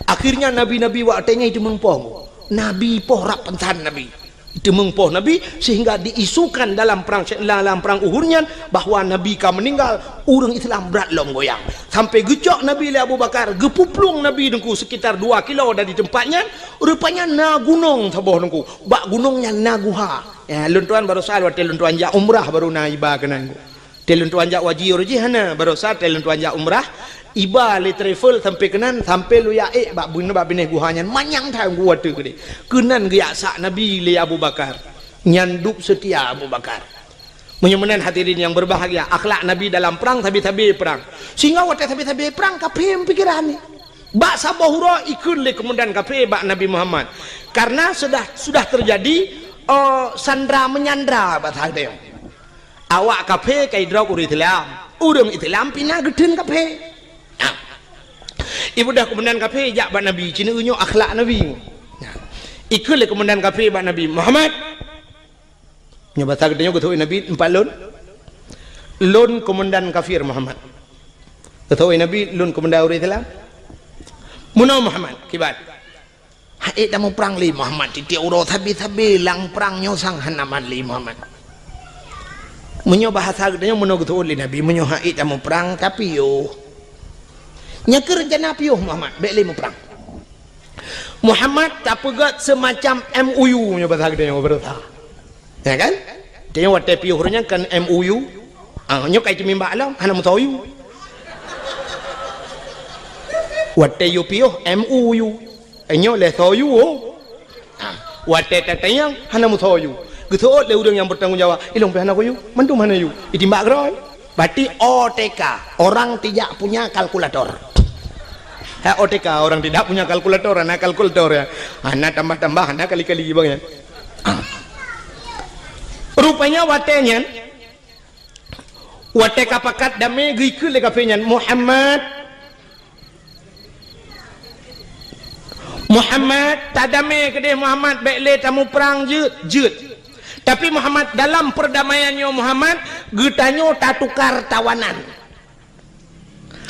Akhirnya nabi-nabi watèe nyan jiteumeung poh. Nabi poh rab peusan nabi. Jiteumeung poh nabi sehingga diisukan dalam perang, dalam perang Uhud nyan bahwa nabi ka meuninggal, ureueng Islam brat lom goyang. Sampai geucok nabi lé Abu Bakar, geupuplueng nabi teungku sekitar dua kilo dari tempat nyan, rupanya na gunong saboh teungku. Bak gunong nyan na guha. Ya, lôn tuan barosa watèe lôn tuan jak umrah baru na iba keunan. Watèe lôn tuan jak haji uroe jih hana, barosa watèe lôn tuan jak umrah, iba lé travel sampai keunan, sampai lôn jak ék bak bun-, bak binéh guha nyan, manyang that gua teuk deh. Keunan geujak sak Nabi lé Abu Bakar. Nyan dub seutia Abu Bakar. Meunyoe meunan hadirin nyang berbahagia, akhlak Nabi dalam perang sabe-sabe perang. Sehingga watèe sabe-sabe perang, kafé meupikiran nyan. Bak saboh uroe ikheun lé keumandan kafé bak Nabi Muhammad. Karena sudah, sudah terjadi, eh, sandra menyandra bak saat nyoe. Awak kafé ka idrop ureueng Islam. Ureueng Islam pih na geutheun kafé. Nah. Ibeudôh keumandan kafé jak bak Nabi, ci neu nyoe akhlak Nabi. Nah. Ikheun lé keumandan kafé bak Nabi, "Muhammad." Nyoe basa geutanyoe geuteupeue Nabi, "Empat lôn. Lôn keumandan kafir, Muhammad." Geuteupeue Nabi, "Lôn keumandan ureueng Islam." "Meunoe, Muhammad, kiban?" "Hana ék tamuprang lé, Muhammad, tiep-tiep uroe sabe-sabe lam prang nyoe sang hana mat lé, Muhammad." Meunyoe bahasa geutanyoe meunoe geuteupeue lé Nabi, "Meunyoe hana ék tamuprang, tapiôh." "Nyan keuh rencana piôh, Muhammad, bèk lé muprang." "Muhammad, tapeugöt seumacam M O U," nyoe bahasa geutanyoe beureusa. Ya kan? Tanyoe watèe piôh uroe nyan kan M O U. Ah, nyoe ka iteumimbak lom, hana meusoe U. Watèe yue piôh M O U. Eh, nyoe lé soe U, oh. Ah, watèe tatanyong, hana meusoe U. Geuseuôt lé ureueng nyang bertanggung jawab, "Ilôn pih hana ku U, mandum hana U." Itimbak keudroe. Berarti O T K, orang tidak punya kalkulator. Ha, O T K, orang tidak punya kalkulator, hana kalkulator ya. Hana tambah-tambah, hana kali-kali bang ya. Ah. Rupanya watèe nyan, watèe ka pakat damé geukheun lé kafé nyan, "Muhammad, Muhammad, tadamé keudéh Muhammad, bèk lé tamuprang jeuet, jeuet. Tapi Muhammad, dalam perdamaian nyoe Muhammad, geutanyoe tatukar tawanan.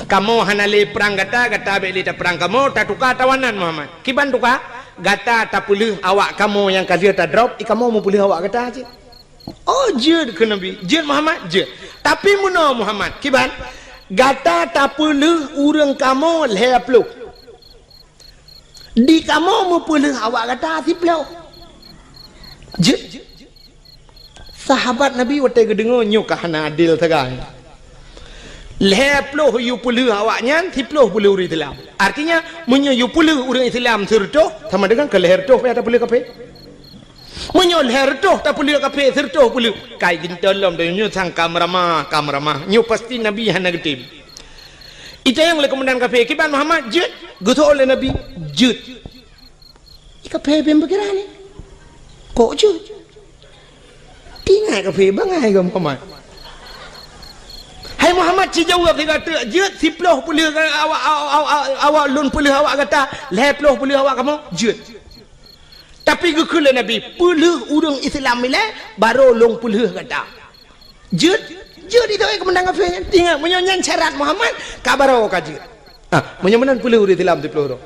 Kamoe hana lé prang gata, gata bèk lé taprang kamoe, tatuka tawanan Muhammad." "Kiban tuka?" "Gata tapeulheueh awak kamoe nyang ka lheueh tadrop, i kamoe meupeulheueh awak gata cit." "Oh, jeuet," kheun Nabi. "Jeuet Muhammad, jeuet. Tapi meunoe Muhammad, kiban? Gata tapeulheueh ureueng kamoe lhèe ploh. Di kamoe meupeulheueh awak gata siploh." Jeuet. Sahabat Nabi watèe geudeungoe nyoe ka hana adil sagai. Lhèe ploh yue peulheueh awak nyan, siploh peulheueh ureueng Islam. Artinya, meunyoe yue peulheueh ureueng Islam sireutôh, sama dengan keu lhèe reutôh payah tapeulheueh kafé. Meunyoe lhèe reutôh tapeulheueh kafé, sireutôh peulheueh, kai geuntôn lom donya nyoe sang ka meuramah, ka meuramah. Nyoe pasti Nabi hana geutem. Itanyong lé keumandan kafé, "Kiban Muhammad, jeuet?" Geuseuôt lé Nabi, "Jeuet." Ikafé bèk pikiran nyoe. Kok jeuet? Tingat Hai kafé, bangai keu Muhammad. Hai Muhammad, ci jaweueb sigoe teuk, jeuet siploh peuleueh awak, awak, awak, awak lôn peuleueh awak gata, lhèe ploh peuleueh awak kamoe, jeuet. Tapi geukheun lé Nabi, peuleueh ureueng Islam ilèe, barô lôn peuleueh gata. Jeuet, jeuet itu, eh, keumandan kafé nyan. Ingat, meunyoe nyan syarat Muhammad, ka barô ka jeuet. Ah, meunyoe meunan peuleueh ureueng Islam siploh droe.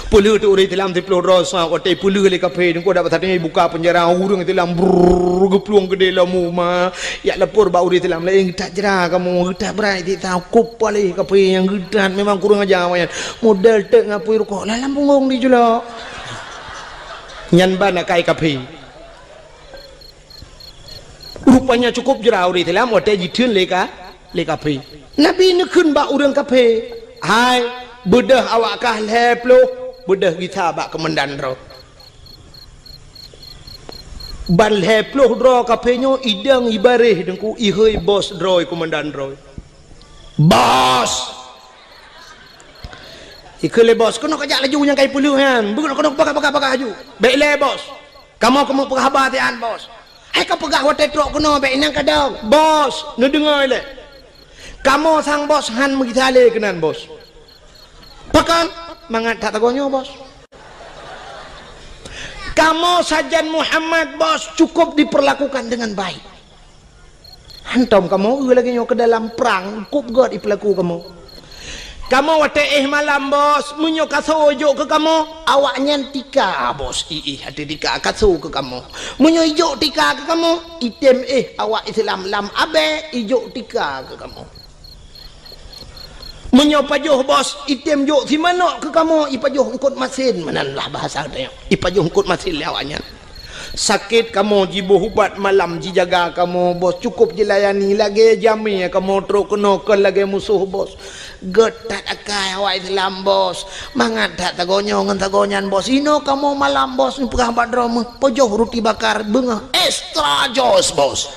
Peuleueh teuk ureueng Islam siploh droe, sa watèe peuleueh lé kafé, teungku dak pasateueng buka penjara, ureueng Islam brrrr geuplueng keudéh lom uma. Jak lapor bak ureueng Islam laén, "Geutat jra kamoe, geutat brat siksa, kop paléh kafé nyang geutat, memang kurang aja awaknyan. Model teuk ngon apui rukok, lam punggong jicilok." Nyan ban akai kafé. Rupanya cukup jra ureueng Islam watèe jitheun lé ka, lé kafé. Nabi neukheun bak ureueng kafé, "Hai, beudôh awak kah lhèe ploh, beudôh gisa bak keumandan droe." Ban lhèe ploh droe kafé nyoe idong ibaréh teungku, ihôi bos droe, keumandan droe. "Bos!" Ikheun lé bos, "Keunoe kajak laju nyang kai peuleueh nyan. Beukeunong keunoe, bagah, bagah, bagah laju." "Bèk ilèe, bos. Kamoe keumeung peugah haba siat, bos." "Hai kapeugah watèe trok keunoe, bèk inan kadang." "Bos, neudeungoe ilèe. Kamoe sang bos han meugisa lé keunan, bos." "Pakon?" "Mangat that sagoe nyoe, bos. Kamoe sajan Muhammad, bos, cukup diperlakukan dengan baik. Hantom kamoe eu lagèe nyoe keu dalam prang, kop gèt ipeulaku kamoe. Kamoe watèe éh malam, bos, meunyoe kaso ijok keu kamoe, awaknyan tika, bos, iéh ateueh tika kaso keu kamoe. Meunyoe ijok tika keu kamoe, itém éh awak Islam lam abèe ijok tika keu kamoe. Meunyoe pajoh, bos, itém jok simanok keu kamoe, ipajoh eungkôt masin, meunan lah bahasa geutanyoe. Ipajoh eungkôt masin lé awaknyan. Sakét kamoe jiboh ubat malam jijaga kamoe, bos, cukup jilayani lagèe jamèe kamoe trok keunoe kon lagèe musoh, bos. Gèt that akai awak Islam, bos. Mangat that sagoe nyoe ngon sagoe nyan, bos. Inoe kamoe malam, bos, neupeugah bak droe meuh, pajoh ruti bakar beungoh extra jos, bos.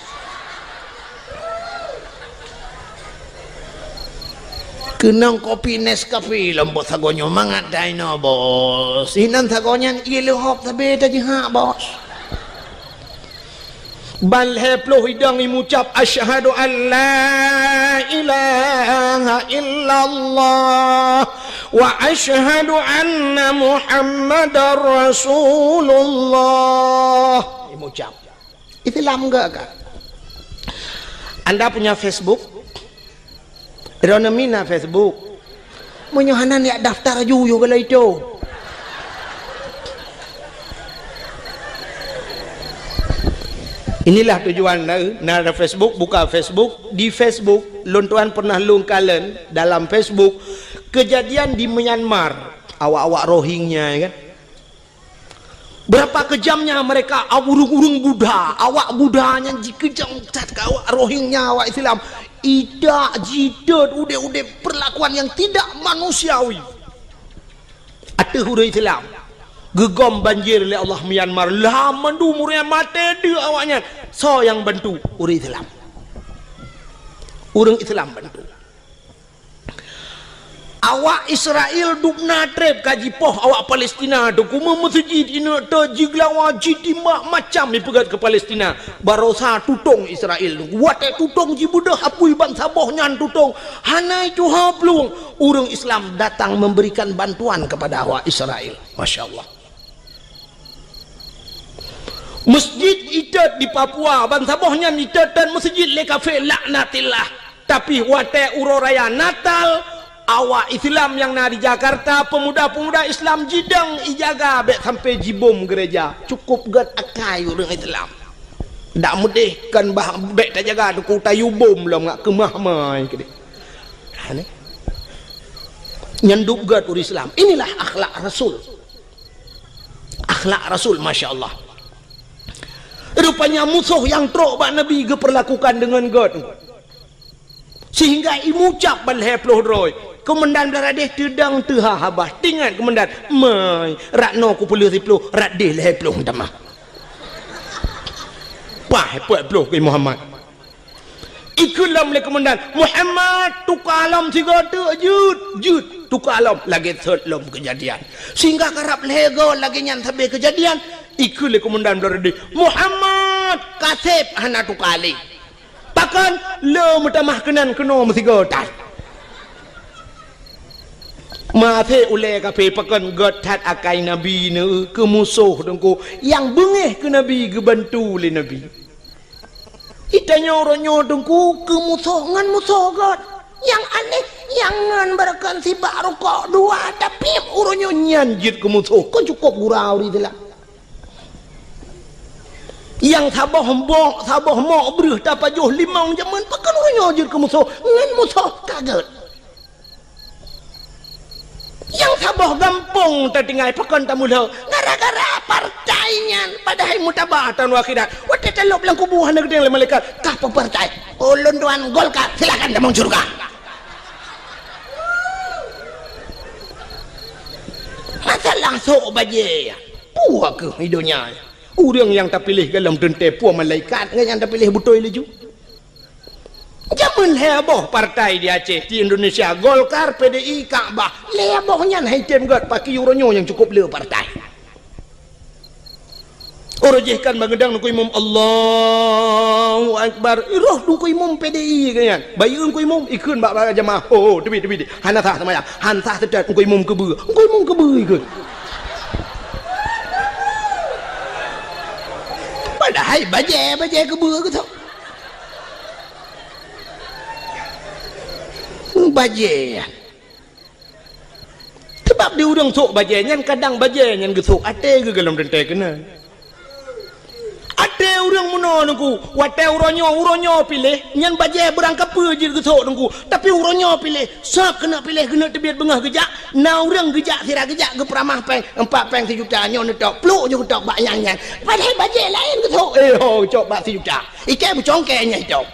Keunong kopi Nescafe lom bos sagoe nyoe, mangat that inoe, bos. Inan sagoe nyan ié leuhop sabé tajihak, bos. Ban lhèe ploh idong imucap, "Asyhadu an la ilaha illallah wa asyhadu anna Muhammadar Rasulullah." Imucap. Islam enggak kah? Anda punya Facebook? Droeneuh mina Facebook. Meunyoe hana, neujak daftar aju yue gala itu. Inilah tujuan na, na ada Facebook, buka Facebook. Di Facebook, lôn tuan pernah lôn kalon dalam Facebook kejadian di Myanmar. Awak-awak Rohingya, ya kan? Berapa kejamnya mereka, ureueng-ureueng Buddha, awak Buddha nyan jikeujam that keu awak Rohingya, awak Islam. Idak jitot udép-udép perlakuan yang tidak manusiawi ateueh ureueng Islam. Geugom banjir lé Allah Myanmar, lam mandum ureueng maté deuek awaknyan. Soe nyang bantu? Ureueng Islam. Ureueng Islam bantu. Awak Israel dubna treb ka jipoh awak Palestina tu, kumeung meuseujid ineuk teuk jigeulawa, jitimbak macam ipeugét keu Palestina. Barosa tutong Israel tu. Watée tutong jibeudôh apui bansaboh nyan tutong. Hana tuha plueng. Ureuëng Islam datang memberikan bantuan kepada awak Israel. Masya Allah. Masjid itot di Papua, bansaboh nyan itot dan masjid lé kafé, laknatillah. Tapi watée uroe raya Natal, awak Islam nyang na di Jakarta, pemuda-pemuda Islam jidong ijaga bék sampai jibom gereja. Cukup gét akai ureuëng Islam. Dak meudeh kan bah bék tajaga tuku tayue bom lom ngak keumah mai keudeh. Ha, ni. Nyan dup gét ureuëng Islam. Inilah akhlak Rasul. Akhlak Rasul, masya Allah. Rupanya musoh nyang trok bak Nabi geupeurlakukan deungon gét. Sehingga imucab ban lhée ploh droe. Keumandan Blaradeh teudong teuha haba. Teuingat keumandan, "Mai, rot noe kupeuleueh siploh, rot deh lhée ploh tamah." Pah, peuet ploh keu Muhammad. Ikheun lom lé keumandan, "Muhammad, tuka lom sigoe teuk jeuet, jeuet, tuka lom." Lagée sot lom keujadian. Sehingga karab lhée goe lagée nyan sabe keujadian, ikheun lé keumandan Blaradeh, "Muhammad!" kaseb hana tuka lé. Pakon? Le meutamah keunan keunoe meusigoe that. Maté ulée kaphé pakon gét that akai Nabi neu keu musoh Teungku, nyang beungéh keu Nabi geubantu lé Nabi. Itanyoe uroe nyoe Teungku keu musoh ngon musoh gét. Nyang aneh, nyang ngon beureukan sibak rukok dua, tapi uroe nyoe nyan jeuet keu musoh. Kon cukôp gura ureueng Islam. Nyang saboh mbok, saboh mok breuh tapajoh limong jameun, pakon uroe nyoe jeuet keu musoh, ngon musoh ka gét. Nyang saboh gampông tatinggai, pakon tamulo, gara-gara partai nyan, padahai mutaba taun akhirat. Watée talôb lam kubu hana geudeng lé malaikat, "Kah peue partai?" "Ulôn tuan Golkar." "Silakan tamong syeuruga." Masalah sôk bajée, peue kheueh i donya. Ureuëng nyang tapiléh golom teuntée peue malaikat, ngon nyang tapiléh beutôi laju. Jameun lhée boh partai di Aceh, di Indonesia, Golkar, P D I, Kakbah. Lhée boh nyan hai tem gét, pakri uroe nyoe nyang cukôp le partai. Uroe jih kan bangeudang Teungku Imum, "Allahu Akbar." Roh Teungku Imum P D I keu nyan. Bayeue Teungku Imum, ikheun bak, bak jamaah. "Oh, oh, teubiet, teubiet. Hana sah seumayang. Han sah seutôt Teungku Imum keubeue." Teungku Imum keubeue ikheun. Padahai bajée, bajée keubeue geuh tu. Bajée. Sabab di ureuëng sôk bajée nyan, kadang bajée nyan geusôk até geuh golom teuntée keunan. Até ureuëng meunoe Teungku, watée uroe nyoe, uroe nyoe piléh, nyan bajée beurangkapeue jeuet geusôk Teungku, tapi uroe nyoe piléh, soe keuneuk piléh keuneuk teubiet beungoh geujak, na ureuëng geujak sira geujak geupeuramah péng, empat péng sijuta nyoe neutôb, pluek nyoe geutôb bak nyang nyan. Padahai bajée laén geusôk, eh ho, cok bak sijuta. Ikée beucongkée nyang itôb.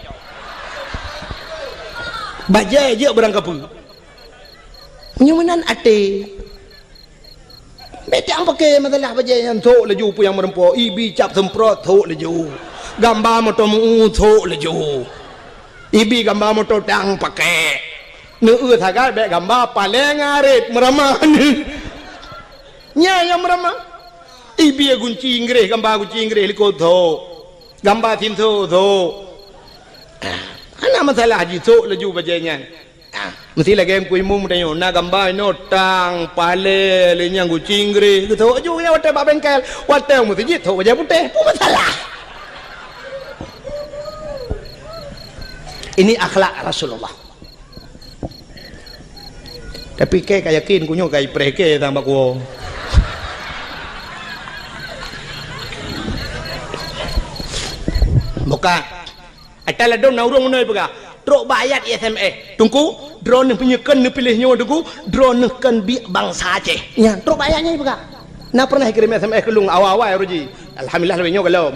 Bajée jeuet beurangkapeue. Nyoe meunan até. Bék tang paké masalah bajée nyan, sôk laju peue nyang meureumpok, ibi cap seumprot sôk laju. Gamba moto meu sôk laju. Ibi gamba moto tang paké. Neueu sagai bék gamba paleng arit meuramah. Nyan nyang meuramah. Ibi gunci Inggréh, gamba gunci Inggréh likot sôk. Gamba sinso sôk. Ah, hana masalah jisôk laju bajée nyan. Ah, meusti lagée Teungku Imum tanyoe, na gamba inoe tang, palée, lé nyang gunci Inggréh, geusôk aju nyan watée bak bengkel, watée u meuseujid sôk bajée putéh, peue masalah? Ini akhlak Rasulullah. Tapi kée ka yakin, ku nyoe ka ipreh kée sang bak kuwoe. Buka. Ata ladôm na ureuëng meunoe peugah, trok bak ayat S M S. Teungku, droeneuh meunyoe kön neupiléh nyoe Teungku, droeneuh kön biek bansa Aceh. Nyan, trok bak ayat nyan peugah. Na pernah ikirém S M S keu lôn awai-awai uroe jih. Alhamdulillah, lagée nyoe golom.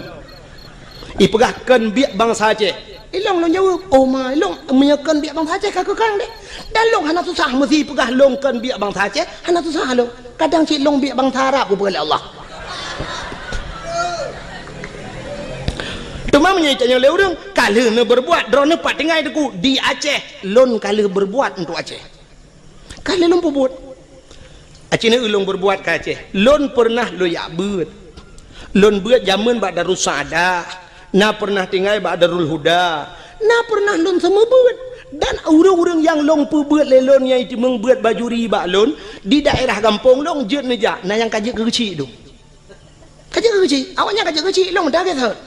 Ipeugah kön biek bansa Aceh. Ilong lôn jaweueb, "Oh ma, ilong meunyoe kön biek bansa Aceh ka keu kön deh." Dan lôn hana susah meusi peugah lôn kön biek bansa Aceh, hana susah lôn. Kadang cit lôn biek bansa Arab geupeugah lé Allah. Teuma meunyoe tanyoe lé ureuëng, ka lheueh neubeurbuat, droeneuh pat tinggai Teungku, di Aceh, lôn ka lheueh beurbuat untuk Aceh. Ka lheueh lôn peubuet. Aci neu lôn beurbuat ka Aceh. Lôn peureunah lôn jak beuet. Lôn beuet jameun bak Darussaada. Na peureunah tinggai bak Darul Huda. Na peureunah lôn seumeubeuet. Dan ureuëng-ureuëng nyang lôn peubeuet lé lôn nyang jiteumeung beuet bajuri bak lôn, di daerah gampông lôn jeuet neujak, na nyang ka jeuet keu geuchik dum. Ka jeuet keu geuchik, awaknyan ka jeuet keu geuchik, lôn meudah gét that.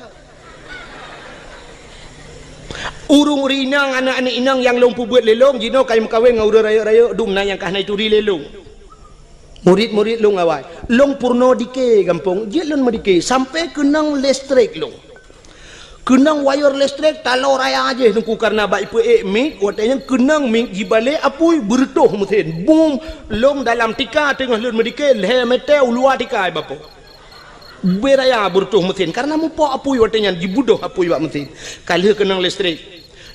Ureuëng-ureuëng inong, aneuëk-aneuëk inong nyang lôn peubeuet lé lôn, jinoe ka meukawen ngon ureuëng rayeuk-rayeuk dum na nyang ka hana jituri lé lôn. Murit-murit lôn awai, lôn peurunoe dike gampông, jeuet lôn meudike sampoe keunong listrik lôn. Keunong wayeur listrik taloe raya jih Teungku, kareuna bak ipeuék mik, watée nyan keunong mik jibalek apui beureutoh meusen. Bum! Lôn dalam tika teungoh lôn meudike, lhée mètè u luwa tika ibapoe. Beu raya beureutoh meusen, kareuna mupok apui watée nyan, jibudôh apui bak meusen. Ka lheueh keunong listrik.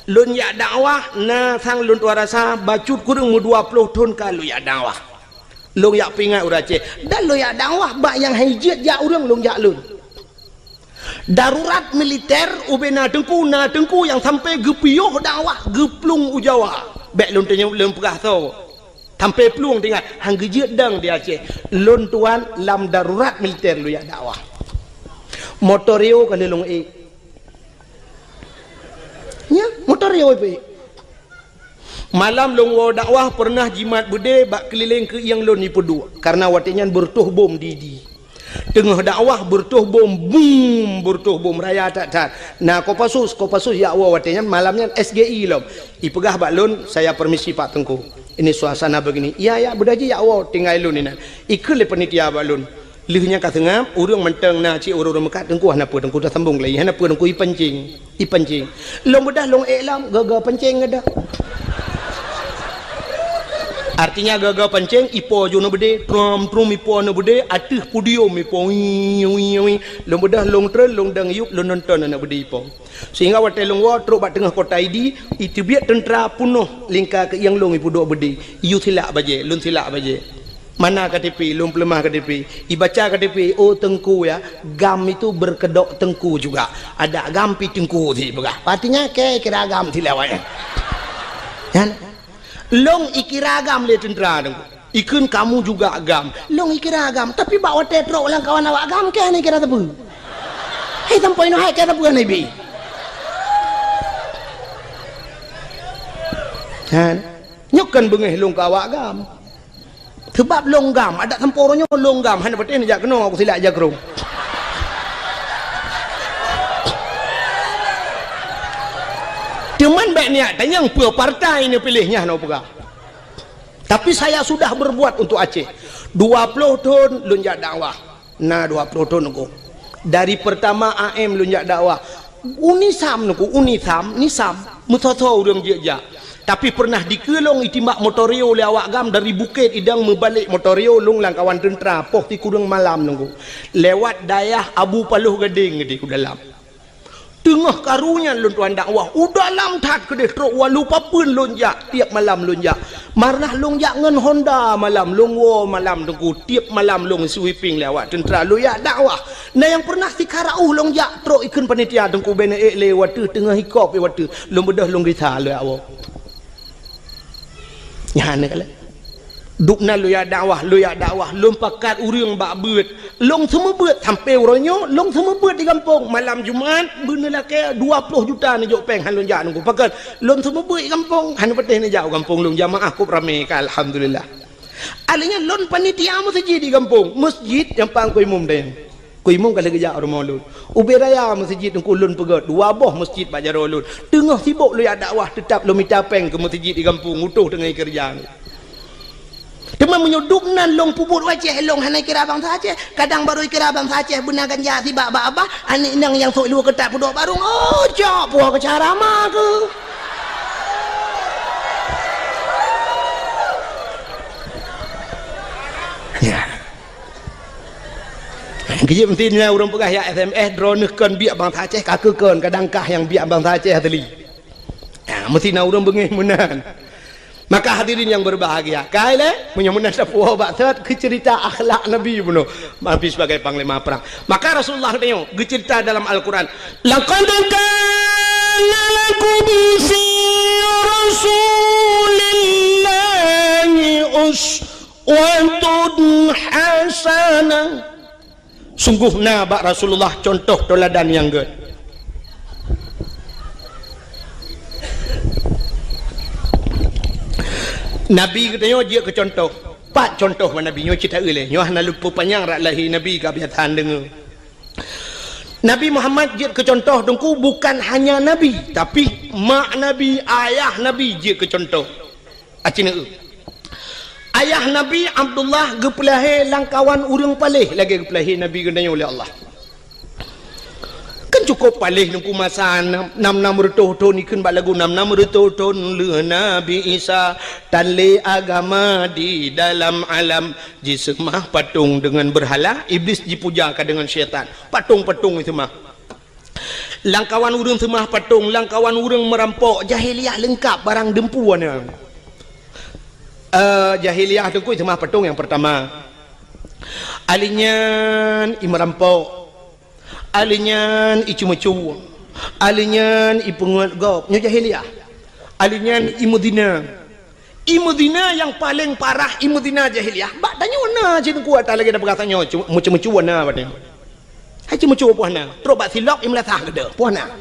Lôn jak dakwah, na sang lôn tuan rasa bacut kureueng meudua ploh thon ka lôn jak dakwah. Lôn jak peuingat ureuëng Aceh. Dan lôn jak dakwah bak nyang han jeuet jak ureuëng lôn jak lôn. Darurat militer ubena teungku, na teungku nyang sampoe geupiôh dakwah geuplueng u Jawa. Bék lôn teunyeb lôn peugah soe. Sampoe plueng teuingat, han geujeuet dong di Aceh. Lôn tuan lam darurat militer lôn jak dakwah. Moto Rio ka lheueh lôn ék. Nyan, motor yo pih. Malam lôn woe dakwah pernah jimat beudé bak keulileng keu ieng lôn ipeuduek, karena watée nyan beureutoh bom di-di. Teungoh dakwah beureutoh bom, bum, beureutoh bom raya that-that. Na Kopassus, Kopassus jak woe watée nyan, malam nyan S G I lom. Ipeugah bak lôn, "Saya permisi Pak Teungku. Ini suasana begini." "Iya, iya, beudôh jih jak woe, tinggai lôn inan." Ikheun lé panitia bak lôn. Lheueh nyan ka seungab, ureuëng mantong na cit ureuëng-ureuëng meukat, "Teungku hana peue, Teungku taseubông lé, hana peue, Teungku ipancing, ipancing." Lôn beudôh lôn ék lom, gaga pancing geudah. Artinya gaga pancing, ipo ju na beudé, trom-trom ipo na beudé, ateueh podium ipo, wii, wii, wii. Lôn beudôh lôn treun, lôn dong yup, lôn nonton na beudé ipo. Sehingga watée lôn woe trok bak teungoh kota Idi, iteubiet teuntra peunoh lingka keu ieng lôn ipeuduek beudé, iyue silak bajée, lôn silak bajée. Mana K T P, lôn peuleumah K T P. Ibaca K T P, "Oh Teungku ya, GAM itu berkedok Teungku juga. Ada GAM pi Teungku," sipeugah. Artinya, kèe kira GAM silawai. Kan? Lôn ikira GAM lé teuntra Teungku. Ikheun, "Kamu juga GAM." Lôn ikira GAM, tapi bak watée trok lam kawan awak GAM, kèe hana ikira sapeue. Hai sampoe nyoe hai kèe sapeue hana ibi. Kan? Nyoe kan beungéh lôn keu awak GAM. Seubab lôn GAM, adak sampoe uroe nyoe lôn GAM, hana patéh neujak keunoe, aku silak jakrong. Teuma bék neujak tanyong peue partai neupiléh, nyan hana peugah. Tapi saya sudah berbuat untuk Aceh. Dua ploh thon lôn jak dakwah. Na dua ploh thon Teungku. Dari pertama A M lôn jak dakwah. UNISAM Teungku, UNISAM, NISAM, meusoe-soe ureuëng jeuet jak. Tapi pernah dikeue lôn itimbak motor yo lé awak GAM dari Bukét Idong meubalek motor yo lôn lam kawan teuntra poh sikureueng malam Teungku. Lewat dayah Abu Paloh Gadeng di dalam. Teungoh karu nyan lôn tuan dakwah, u dalam that keudeh trok walu papeuen lôn jak, tiep malam lôn jak. Marnah lôn jak ngon Honda malam, lôn woe malam Teungku, tiep malam lôn sweeping lé awak teuntra lôn jak dakwah. Na nyang pernah sikara uh lôn jak trok ikheun panitia Teungku bèk neuék lé wateuh teungoh hikop wateuh lôn beudôh lôn gisa lôn jak woe. Nyan keuh lé. Dubna lôn jak dakwah, lôn jak dakwah, lôn pakat ureuëng bak beuet. Lôn seumeubeuet sampoe uroe nyoe, lôn seumeubeuet di gampông. Malam Jumat, beuneulakée dua ploh juta neujok péng han lôn jak Teungku. Pakon? Lôn seumeubeuet di gampông, hana patéh neujak u gampông lôn, jamaah kôb ramé ka, alhamdulillah. Alheuh nyan lôn panitia meuseujid di gampông, meuseujid nyang pang keu imum dayang. Keu imum ka lheueh geujak u rumoh lôn. Ubé raya meuseujid Teungku lôn peugöt, dua boh meuseujid bak jaroe lôn. Teungoh sibok lôn jak dakwah, teutab lôn mita péng keu meuseujid di gampông, utoh teungoh keureuja. Teuma meunyoe dubnan lôn peubuet u Aceh, lôn hana kira bansa Aceh. Kadang barô kira bansa Aceh beuna ganja sibak bak abah, aneuk inong nyang sôk luweue keutat peuduek barông. Oh, cok, puah keu cara ma keuh. Ya. Geujeuet meusti na ureuëng peugah, "Ya S M S, droeneuh kon biek bansa Aceh, ka keuh kon, kadang kah nyang biek bansa Aceh asli." Ha, meusti na ureuëng beungéh meunan. Maka hadirin yang berbahagia, kai lé, meunyoe meunan tapuwoe bak sot keu cerita akhlak Nabi bunoe, Nabi sebagai panglima perang. Maka Rasulullah geutanyoe geucerita dalam Al-Quran, "Laqad kana lakum fi Rasulillahi uswatun hasanah." Sungguh na bak Rasulullah contoh teuladan nyang gét. Nabi geutanyoe jeuet keu contoh. Pat contoh bak Nabi nyoe cit taeu lé. Nyoe hana lôn peupanyang rot lahé Nabi ka biasa deungoe. Nabi Muhammad jeuet keu contoh Teungku bukan hanya Nabi, tapi mak Nabi, ayah Nabi jeuet keu contoh. Aci neu. Ayah Nabi Abdullah geupeulahé lam kawan ureuëng paléh lagée geupeulahé Nabi geutanyoe lé Allah. Kan cukup paléh Teungku masa nam, nam, nam reutôh thon, ikheun bak lagu nam, nam reutôh thon lheueh Nabi Isa tan lé agama di dalam alam, jiseumah patong deungon beurhala, Iblis jipuja ka deungon syaitan. Patong-patong jiseumah. Lam kawan ureuëng seumah patong, lam kawan ureuëng meurampok, jahiliyah leungkap barang deumpu na. Eh, jahiliyah Teungku seumah patong nyang peurtama. Alheuh nyan i meurampok. Alheuh nyan i ceumeucue. Alheuh nyan i peungeut gob. Nyoe jahiliyah. Alheuh nyan i meuzina. I meuzina nyang paleng parah, i meuzina jahiliyah. Bak tanyoe na cit Teungku ata lagée na peugah tanyoe, cu-, meucue-meucue na bak tanyoe. Hai ceumeucue poh na, trok bak silop i meulasah geude, poh na.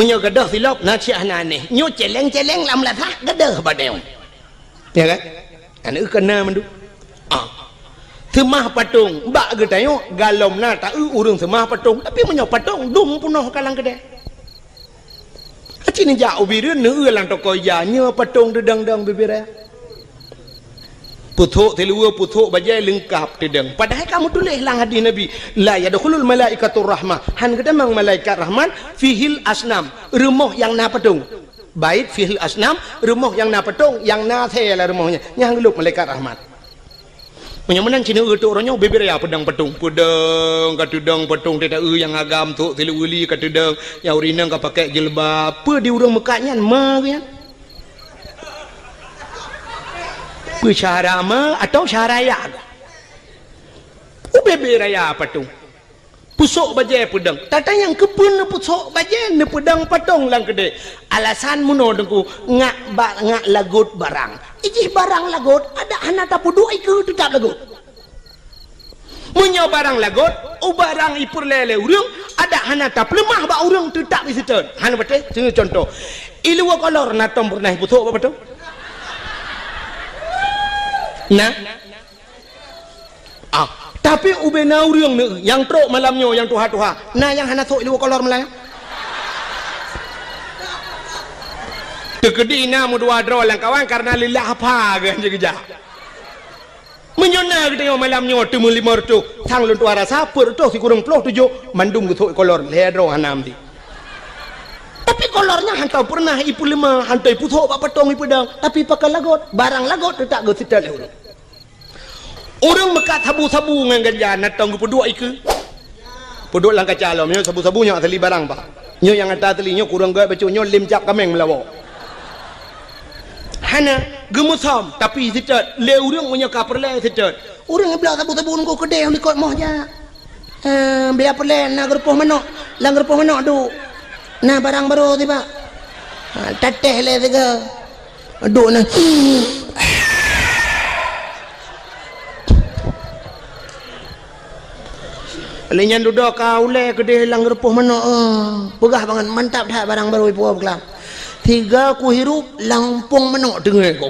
Meunyoe gadôh silop, na cit hana aneh. Nyoe celeng-celeng lam lasah, gadôh bak tanyoe. Ya kan? Aneuk keunan mandum. Ah. Seumah patong, bak geutanyoe, galom na taeu ureueng seumah patong. Tapi meunyoe patong, dum peunoh ka lam keudè. Aci neujak u Bireuen, neueu lam toko ija, nyoe patong teudong-dong bibiraya. Pusok siluweue, pusok bajèe leungkap teudong. Padahai ka meutuléh lam hadih Nabi, "La yadkhulul malaikatur rahmah." Han geutamong malaikat rahmat, "Fihil asnam." Rumoh nyang na patong. Bait fihil asnam, rumoh nyang na patong, nyang na asèe lam rumoh nyan. Nyan han geulôp malaikat rahmat. Meunyoe meunan cit neueu teuh uroe nyoe, bibiraya peudong patong. Peudong, ka teudong patong, teuta eu nyang agam, sôk siluweue li ka teudong, nyang ureueng inong ka pakèk jilbab. Peue di ureueng meukat nyan, ma geuh nyan? Peue syara ma atau syara ya? Ubé-bé raya patong. Pusok bajèe peudong. Tatanyong keupeue neupusok bajèe, neupeudong patong lam keudè. Alasan meunoe Teungku, ngak ba-, ngak lagot barang. Ijih barang lagot, adak hana tapeuduek ikeue teutap lagot. Meunyoe barang lagot, u barang ipeureulèe lé ureueng, adak hana tapeuleumah bak ureueng teutap iseutôt. Hana patéh, sigoe cuntoh. Iluwa kolor na tom peureunah ipusok bak patong? Na? Ah, tapi ubé na ureueng neueu nyang trok malam nyoe nyang tuha-tuha. Na nyang hana sôk iluwa kolor malam nyoe? Teukeudi na meudua droe lam kawan kareuna leulah apa geuh jeuet geujak. Meunyoe na geutanyoe malam nyoe teumeulimong reutôh, sang lôn tuha rasa peuet reutôh sikureueng ploh tujoh, mandum geusôk ikolor, lhèe droe hana meuti. Tapi kolor nyan hantom peureunah ipeuleumah, hantom ipusok bak patong ipeudong, tapi pakon lagot, barang lagot teutap geuseutôt lé ureueng. Ureueng meukat sabu-sabu ngon ganja na tom geupeuduek ikeue. Peuduek lam kaca lom, nyoe sabu-sabu nyoe asli barang, Pak. Nyoe nyang ata asli, nyoe kureueng gèt bacut, nyoe lém cap kaméng meulawa. Hana, geumeusom, tapi seutôt, lé ureueng meunyoe ka peureulèe seutôt. Ureueng bloe sabu-sabu ngon keudéh likot moh jak. Eh, biar peureulèe na geurupoh manok, lam geurupoh manok duek. Na barang barô sibak. Ha, tatéh lé sigoe. Duek na. Lé nyan dudoe ka ulèe keudéh lam geurupoh manok, eh. Peugah bangat, mantap that barang barô ipuwoe beukelam. Sigoe kuhirup lam umpung manok teungoh ku.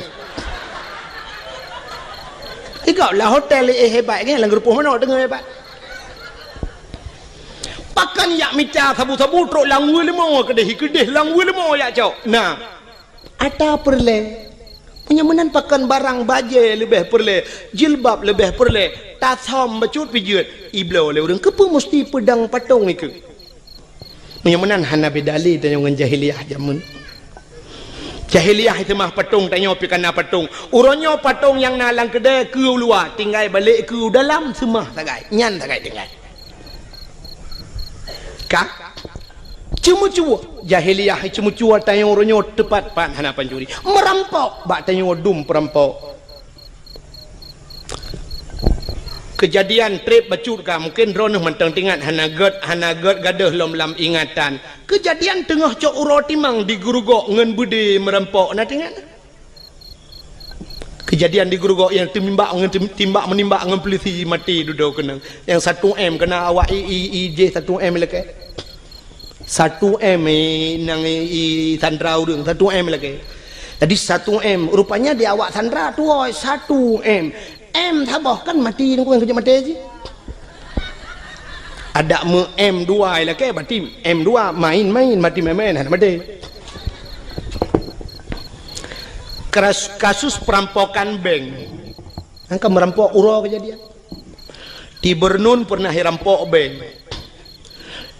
Sigoe lam hotel, eh, hebat, kan, lam geurupoh manok teungoh hebat. Pakon jak mita sabu-sabu trok lam weue leumo keudéh, keudéh lam weue leumo jak cok. Na. Ata peureulèe. Meunyoe meunan pakon barang bajèe leubeh peureulèe, jilbab leubeh peureulèe, tasam bacut pijeuet, ibloe lé ureueng keupeue musti peudong patong ikeue. Meunyoe meunan hana beda lé tanyoe ngon jahiliyah jameun. Jahiliyah seumah patong, tanyoe pih ka na patong. Uroe nyoe patong nyang na lam keudè keu u luwa, tinggai balek keu u dalam seumah sagai. Nyan sagai tinggai. Ka? Ceumeucue. Jahiliyah ceumeucue tanyoe uroe nyoe teupat pat hana pancuri. Meurampok bak tanyoe dum peurampok. Keujadian trép bacut ka, mungken droeneuh mantong teuingat, hana gèt, hana gèt gadôh lom lam ingatan. Keujadian teungoh cok uroe timang di Geurugok ngon beudé meurampok, na teuingat? Keujadian di Geurugok nyang teumimbak ngon tim-, timbak meunimbak ngon peulisi maté dudoe keunong. Nyang satu M keuna awak i, i, i jih satu M lakèe. Satu M, eh, nang, eh, i sandra ureueng, satu M lagèe. Jadi satu M, rupanya di awak sandra tuwoe satu M. M saboh kan mati nunggu nyang keujeuet maté jih. Adak meu M dua lagèe, berarti M dua main-main, mati main-main, hana maté. Keras-, kasus perampokan bank. Angka merampok uroe kejadian. Di Bernun pernah irampok bank.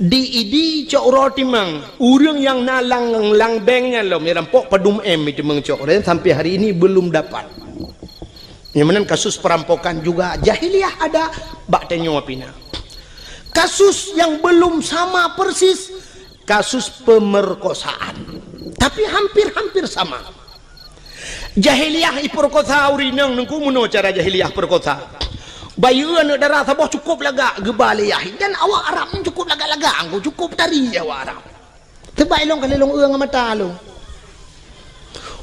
Di Idi cok uroe timang, ureueng nyang na lam, lam bank nyan lom, nyang rampok padum M itu meucok, dan sampai hari ini belum dapat. Nyang meunan kasus perampokan juga jahiliyah ada, bak tanyoe pih na. Kasus yang belum sama persis, kasus pemerkosaan. Tapi hampir-hampir sama. Jahiliyah ipeurkosa ureueng inong nungku meunoe cara jahiliyah peurkosa. Bayeue aneuk dara saboh cukup lagak geuba lé yah, dan awak Arab nyan cukup lagak-lagak, angku cukup tari awak Arab. Teubai lôn kali lôn eu ngon mata lôn.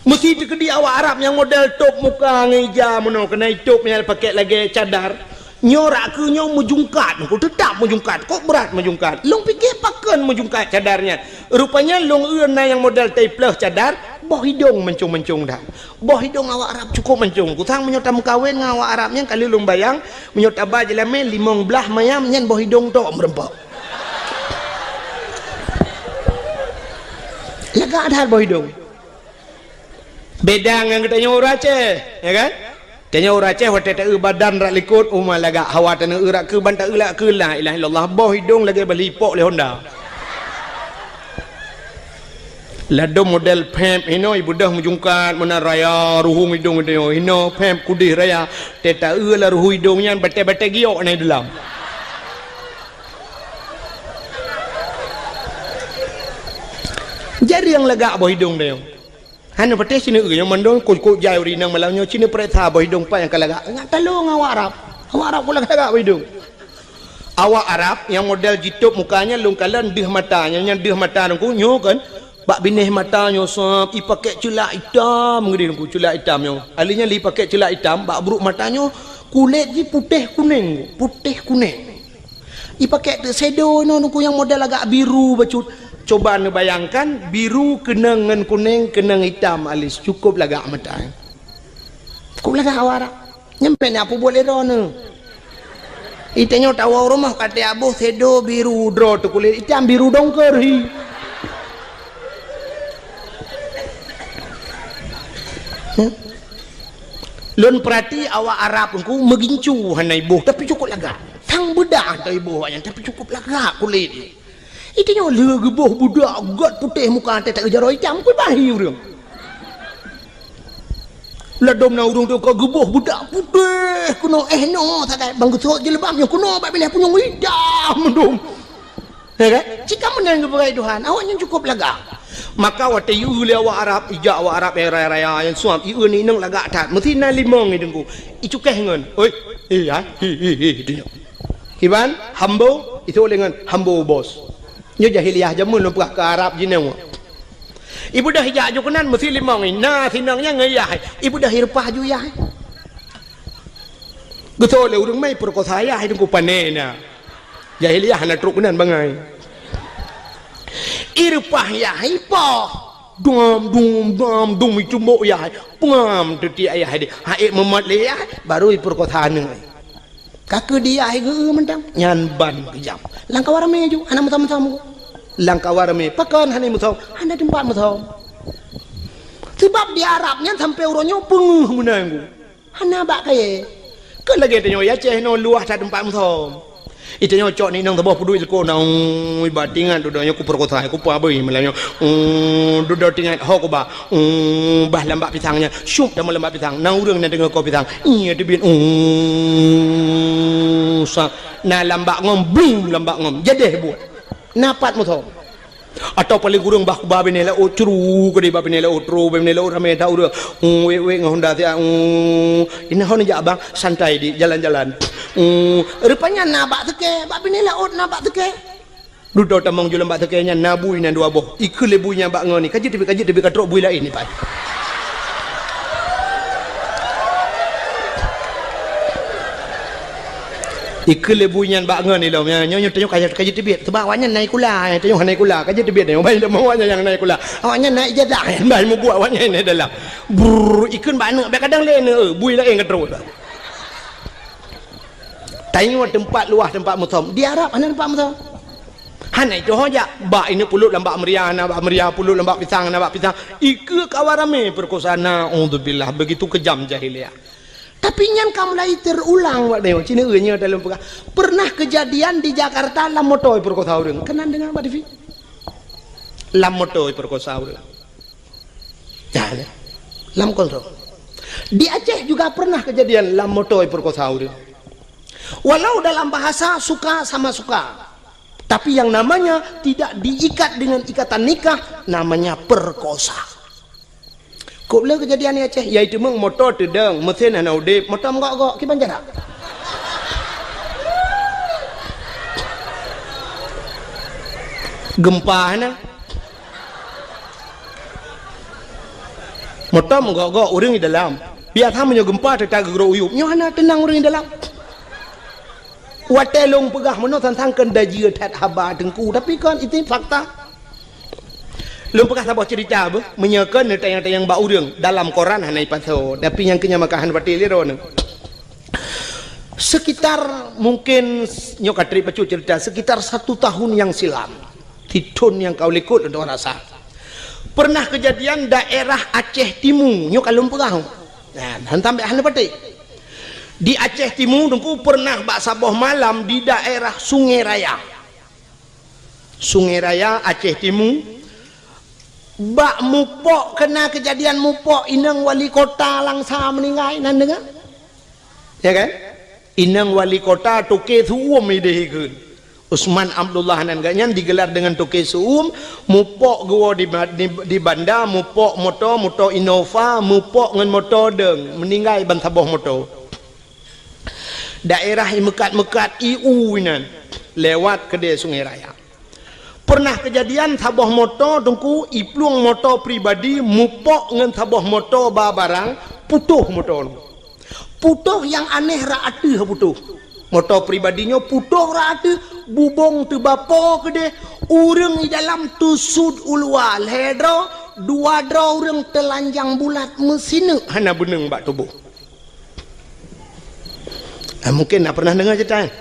Meusi teukeudi awak Arab nyang model top muka ngon ija meunoe, keunan top nyang pakèk lagèe cadar. Nyoe rak keu nyoe meujungkat, nungku teutap meujungkat, kok brat meujungkat. Lôn pike pakon meujungkat cadar nyan. Rupanya lôn eu na nyang model teupleuh cadar, boh idong mancong-mancong that. Boh idong awak Arab cukôp mancong. Kusang meunyoe tameukawen ngon awak Arab nyan, ka lheueh lôn bayang, meunyoe taba jeulamé limong blaih mayam nyan boh idong tok meureumpok. Lagak that boh idong. Beda ngon geutanyoe ureueng Aceh, ya kan? Tanyoe ureueng Aceh watèe taeu badan rot likot, uma lagak, hawa taneuk eu rot keue ban taeu lagak keue, la ilaha illallah, boh idong lagèe bali ipok lé Honda. Ladôm model pép hinoe, ibeudôh meujungkat meunan raya, ruhueng idong geutanyoe hinoe, pép kudeh raya, teuh taeu lam ruhueng idong nyan batèe-batèe giok na i dalam. Jareueng lagak boh idong tanyoe. Hana patéh sineuk nyang mandum kok-kok jai ureueng inong malam nyoe, sineuk pareksa boh idong pat nyang ka lagak. Ngat talong awak Arab. Awak Arab kok lagak-lagak boh idong. Awak Arab nyang model jitôb muka nyan lôn kalon deuh mata, nyang, nyang deuh mata nyan ku nyoe kan. Bak binéh mata nyoe sab, ipakèk ceulak itam, ngeudeh nyan ku ceulak itam nyoe. Ahli nyan lé ipakèk ceulak itam, bak brôk mata nyoe kulét jih putéh kunéng, putéh kunéng. Ipakèk teuk shadow inoe nungku nyang model agak biru bacut. Coba neubayangkan, biru keunong ngon kunéng, keunong itam alis, cukôp lagak mata. Cukôp lagak awak Arab. Nyan pèng na peubuet lé droeneuh. Itanyoe tawoe rumoh ka teuaboh shadow biru droe teuh kulét itam biru dongker hi. Hmm? Lôn peurati awak Arab nungku meugincu hana iboh, tapi cukôp lagak. Sang beudah teuh iboh awaknyan, tapi cukôp lagak kulét. Itanyoe lheueh geuboh budak göt putéh muka teuh taeu jaroe itam, kui bahi ureueng. Ladôm na ureueng teuh ka geuboh budak putéh keunoe, eh, noe sagai bang geusot jilbab nyoe keunoe bak binéh punyueng itam dum. Ya kan? Cit ka meunan geupeugah Tuhan, awaknyan cukôp lagak. Maka watèe ieu lé awak Arab, ijak awak Arab nyang raya-raya nyang suam, ieu ni inong lagak that. Meusti na limong i deungku. Icukéh ngon, "Oi, eh, ya, hi, hi, hi," deunyoe. Kiban, hambo, itu lé ngon hambo bos. Nyoe jahiliah jameun lôn peugah keu Arab jinoe. Ibeudôh ijak ju keunan meusti limong i. Na sinong nyan ngon yah. Ibeudôh ireupah ju yah. Geutôi lé ureueng mai peurekosa yah i deungku pané na. Jahiliah hana trok keunan bangai. Ireupah yah ipoh. Dum, dum, dum, dum, icumbok yah. Pengam teutiek yah deh. Hai meumot lé yah, baru ipeurekosa aneuk. Ka keu dia hai geu mantong. Nyan ban keujam. Lam kawan ramé ju, hana meusom-meusom. Lam kawan ramé, pakon hana meusom? Hana teumpat meusom. Sebab di Arab nyan sampai uroe nyoe peungeuh meunan. Hana bak kayèe. Keu lagèe tanyoe i Aceh nyoe luwah that teumpat meusom. Itanyoe cok ni nang saboh peuduek ileko na, ui, bak tingat dudoe nyoe kupeurekosa, kupeuabui malam nyoe. Uu, dudoe tingat ho kuba. Uu, bah lambak pisang nyan. Syup tamong lambak pisang. Na ureueng na deungoe ko pisang. Iya teubiet. Uu, sa. Na lambak ngom, blum lambak ngom. Jadeh buet. Na pat meusom. Atawa paléng kureueng bah kuba binéh laôt, curu keudeh bah binéh laôt, tro bah binéh laôt ramé that ureueng. Hmm, wék-wék ngon honda siat, hmm, inoe hon jak abang, santai di jalan-jalan. Hmm, rupanya na bak seukée, bak binéh laôt na bak seukée. Dudoe tamong ju lam bak seukée nyan na bui na dua boh. Ikheun lé bui nyan bak ngon ni, ka jeuet teubiet, ka jeuet teubiet, ka trok bui laén ni pai. Ikheun lé bui nyan bak ngon ilom, nyoe, nyoe, nyoe tanyoe ka, ka jeuet teubiet. Sabab awaknyan na sikula, eh, tanyoe hana sikula, ka jeuet teubiet tanyoe. Ban teuma awaknyan nyang na sikula. Awaknyan na ijazah, ban mubuet awaknyan na dalam. Brrr, ikheun bak aneuk, bèk kadang lé aneuk, eh, bui laén ka trok. Tanyoe teumpat luwah teumpat meusom. Di Arab hana teumpat meusom. Hana itu ho jak. Bak ineuk pulot lam bak meuria, na bak meuria, pulot lam bak pisang, na bak pisang. Ikheun kawan ramé peurekosa, naudzubillah. Begitu kejam jahiliyah. Tapi nyan ka mulai teurulang, wak deungoe, cit nyoe dalam peugah. Pernah kejadian di Jakarta lam moto peurekosa ureueng. Keunan deungoe bak T V. Lam moto peurekosa ureueng. Ya, ya. Lam kontrol. Di Aceh juga pernah kejadian lam moto peurekosa ureueng. Walau dalam bahasa suka sama suka, tapi yang namanya tidak diikat dengan ikatan nikah, namanya perkosa. Kok le kejadian di Aceh, yaitu meng moto teudong, mesin hana udeb, moto meugok-gok, kiban jarak. Gempa hana. Moto meugok-gok, ureueng di dalam. Biasa meunyoe gempa teuta geugrok uyueb, nyoe hana teunang ureueng di dalam. Watèe lôn peugah meunoe sang-sang kheun dajeu that haba teungku, tapi kan itu fakta. Lôn peugah saboh cerita beuh, meunyoe kon neutanyong-tanyong bak ureuëng, dalam koran hana ipasoe, tapi nyang keu nyan maka hana patéh lé droeneuh. Sekitar mungkin s-, nyoe ka trép bacut cerita, sekitar satu tahun yang silam, di thon nyang ka u likot lôn rasa, pernah kejadian daerah Aceh Timu, nyoe ka lôn peugah. Nah, han tambah hana patéh. Di Aceh Timu, Teungku, pernah bak saboh malam di daerah Sungai Raya. Sungai Raya, Aceh Timu, bak mupok, kena kejadian mupok, inong wali kota Langsa meuninggai, nan deungoe? Ya kan? Inong wali kota Toke Su'um ideh ikheun. Usman Abdullah nan geuh nyan digelar dengan Toke Su'um, mupok geuwoe di ba-, di, di banda, mupok moto, moto Innova, mupok ngon moto deung, meuninggai ban saboh moto. Daerah i meukat-meukat i u inan, lewat keudè Sungai Raya. Pernah kejadian saboh moto, Teungku, i plueng moto pribadi mupok ngon saboh moto ba barang, putôh moto nyoe. Putôh nyang aneh rak ateueh putôh. Moto pribadi nyoe putôh rak ateueh, bubông teubapo keudeh, ureuëng i dalam teusut u luwa lhèe droe, dua droe ureuëng teulanjang bulat meusineuk hana beuneueng bak tuboh. Ah, mungkin na pernah deungoe cerita nyan.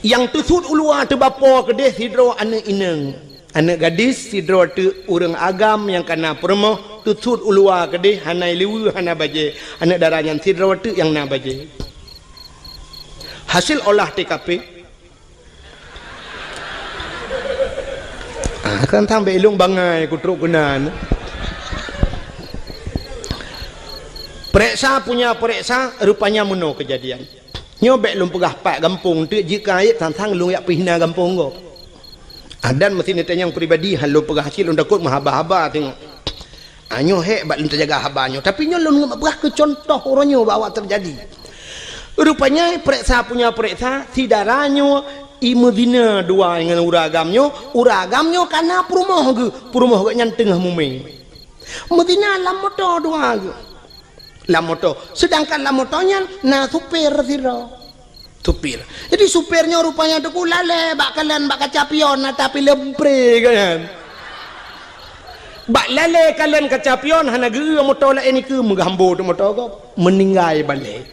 Nyang teusut u luwa teubapo keudeh sidroe aneuëk inong, aneuëk gadis sidroe teuk ureuëng agam nyang ka na peurumoh, teusut u luwa keudeh hana ileue hana bajée, aneuëk dara nyan sidroe teuk nyang na bajée. Hasil olah T K P, Ah, kan sampai ilong bangai ku trok keunan. Pereksa punya pereksa, rupanya meunoe kejadian. Nyoe bék lôn peugah pat gampông teuk jeuet keu ayat tantang lôn yak pihna gampông gob. Adan meusti neutanyong pribadi, han lôn peugah cit lôn takot meuhaba-haba tengok. Ah, nyoe hék bak lôn teujaga haba nyoe. Tapi nyoe lôn peugah keu contoh uroe nyoe bahwa teujadi. Rupanya pereksa punya pereksa, si dara nyoe i meuzina dua ngon ureuëng agam nyoe, ureuëng agam nyoe ka na peurumoh geuh, peurumoh geuh nyan teungoh mumé. Meuzina lam moto dua geuh. Lam moto. Sedangkan lam moto nyan na supir sidroe. Supir. Jadi supir nyoe rupanya Teungku lalée bak kalon bak kaca pion na tapi lempré kan. Bak lalée kalon kaca pion hana geu moto laén nikeue meugambo teuh moto gob. Meuninggai balée.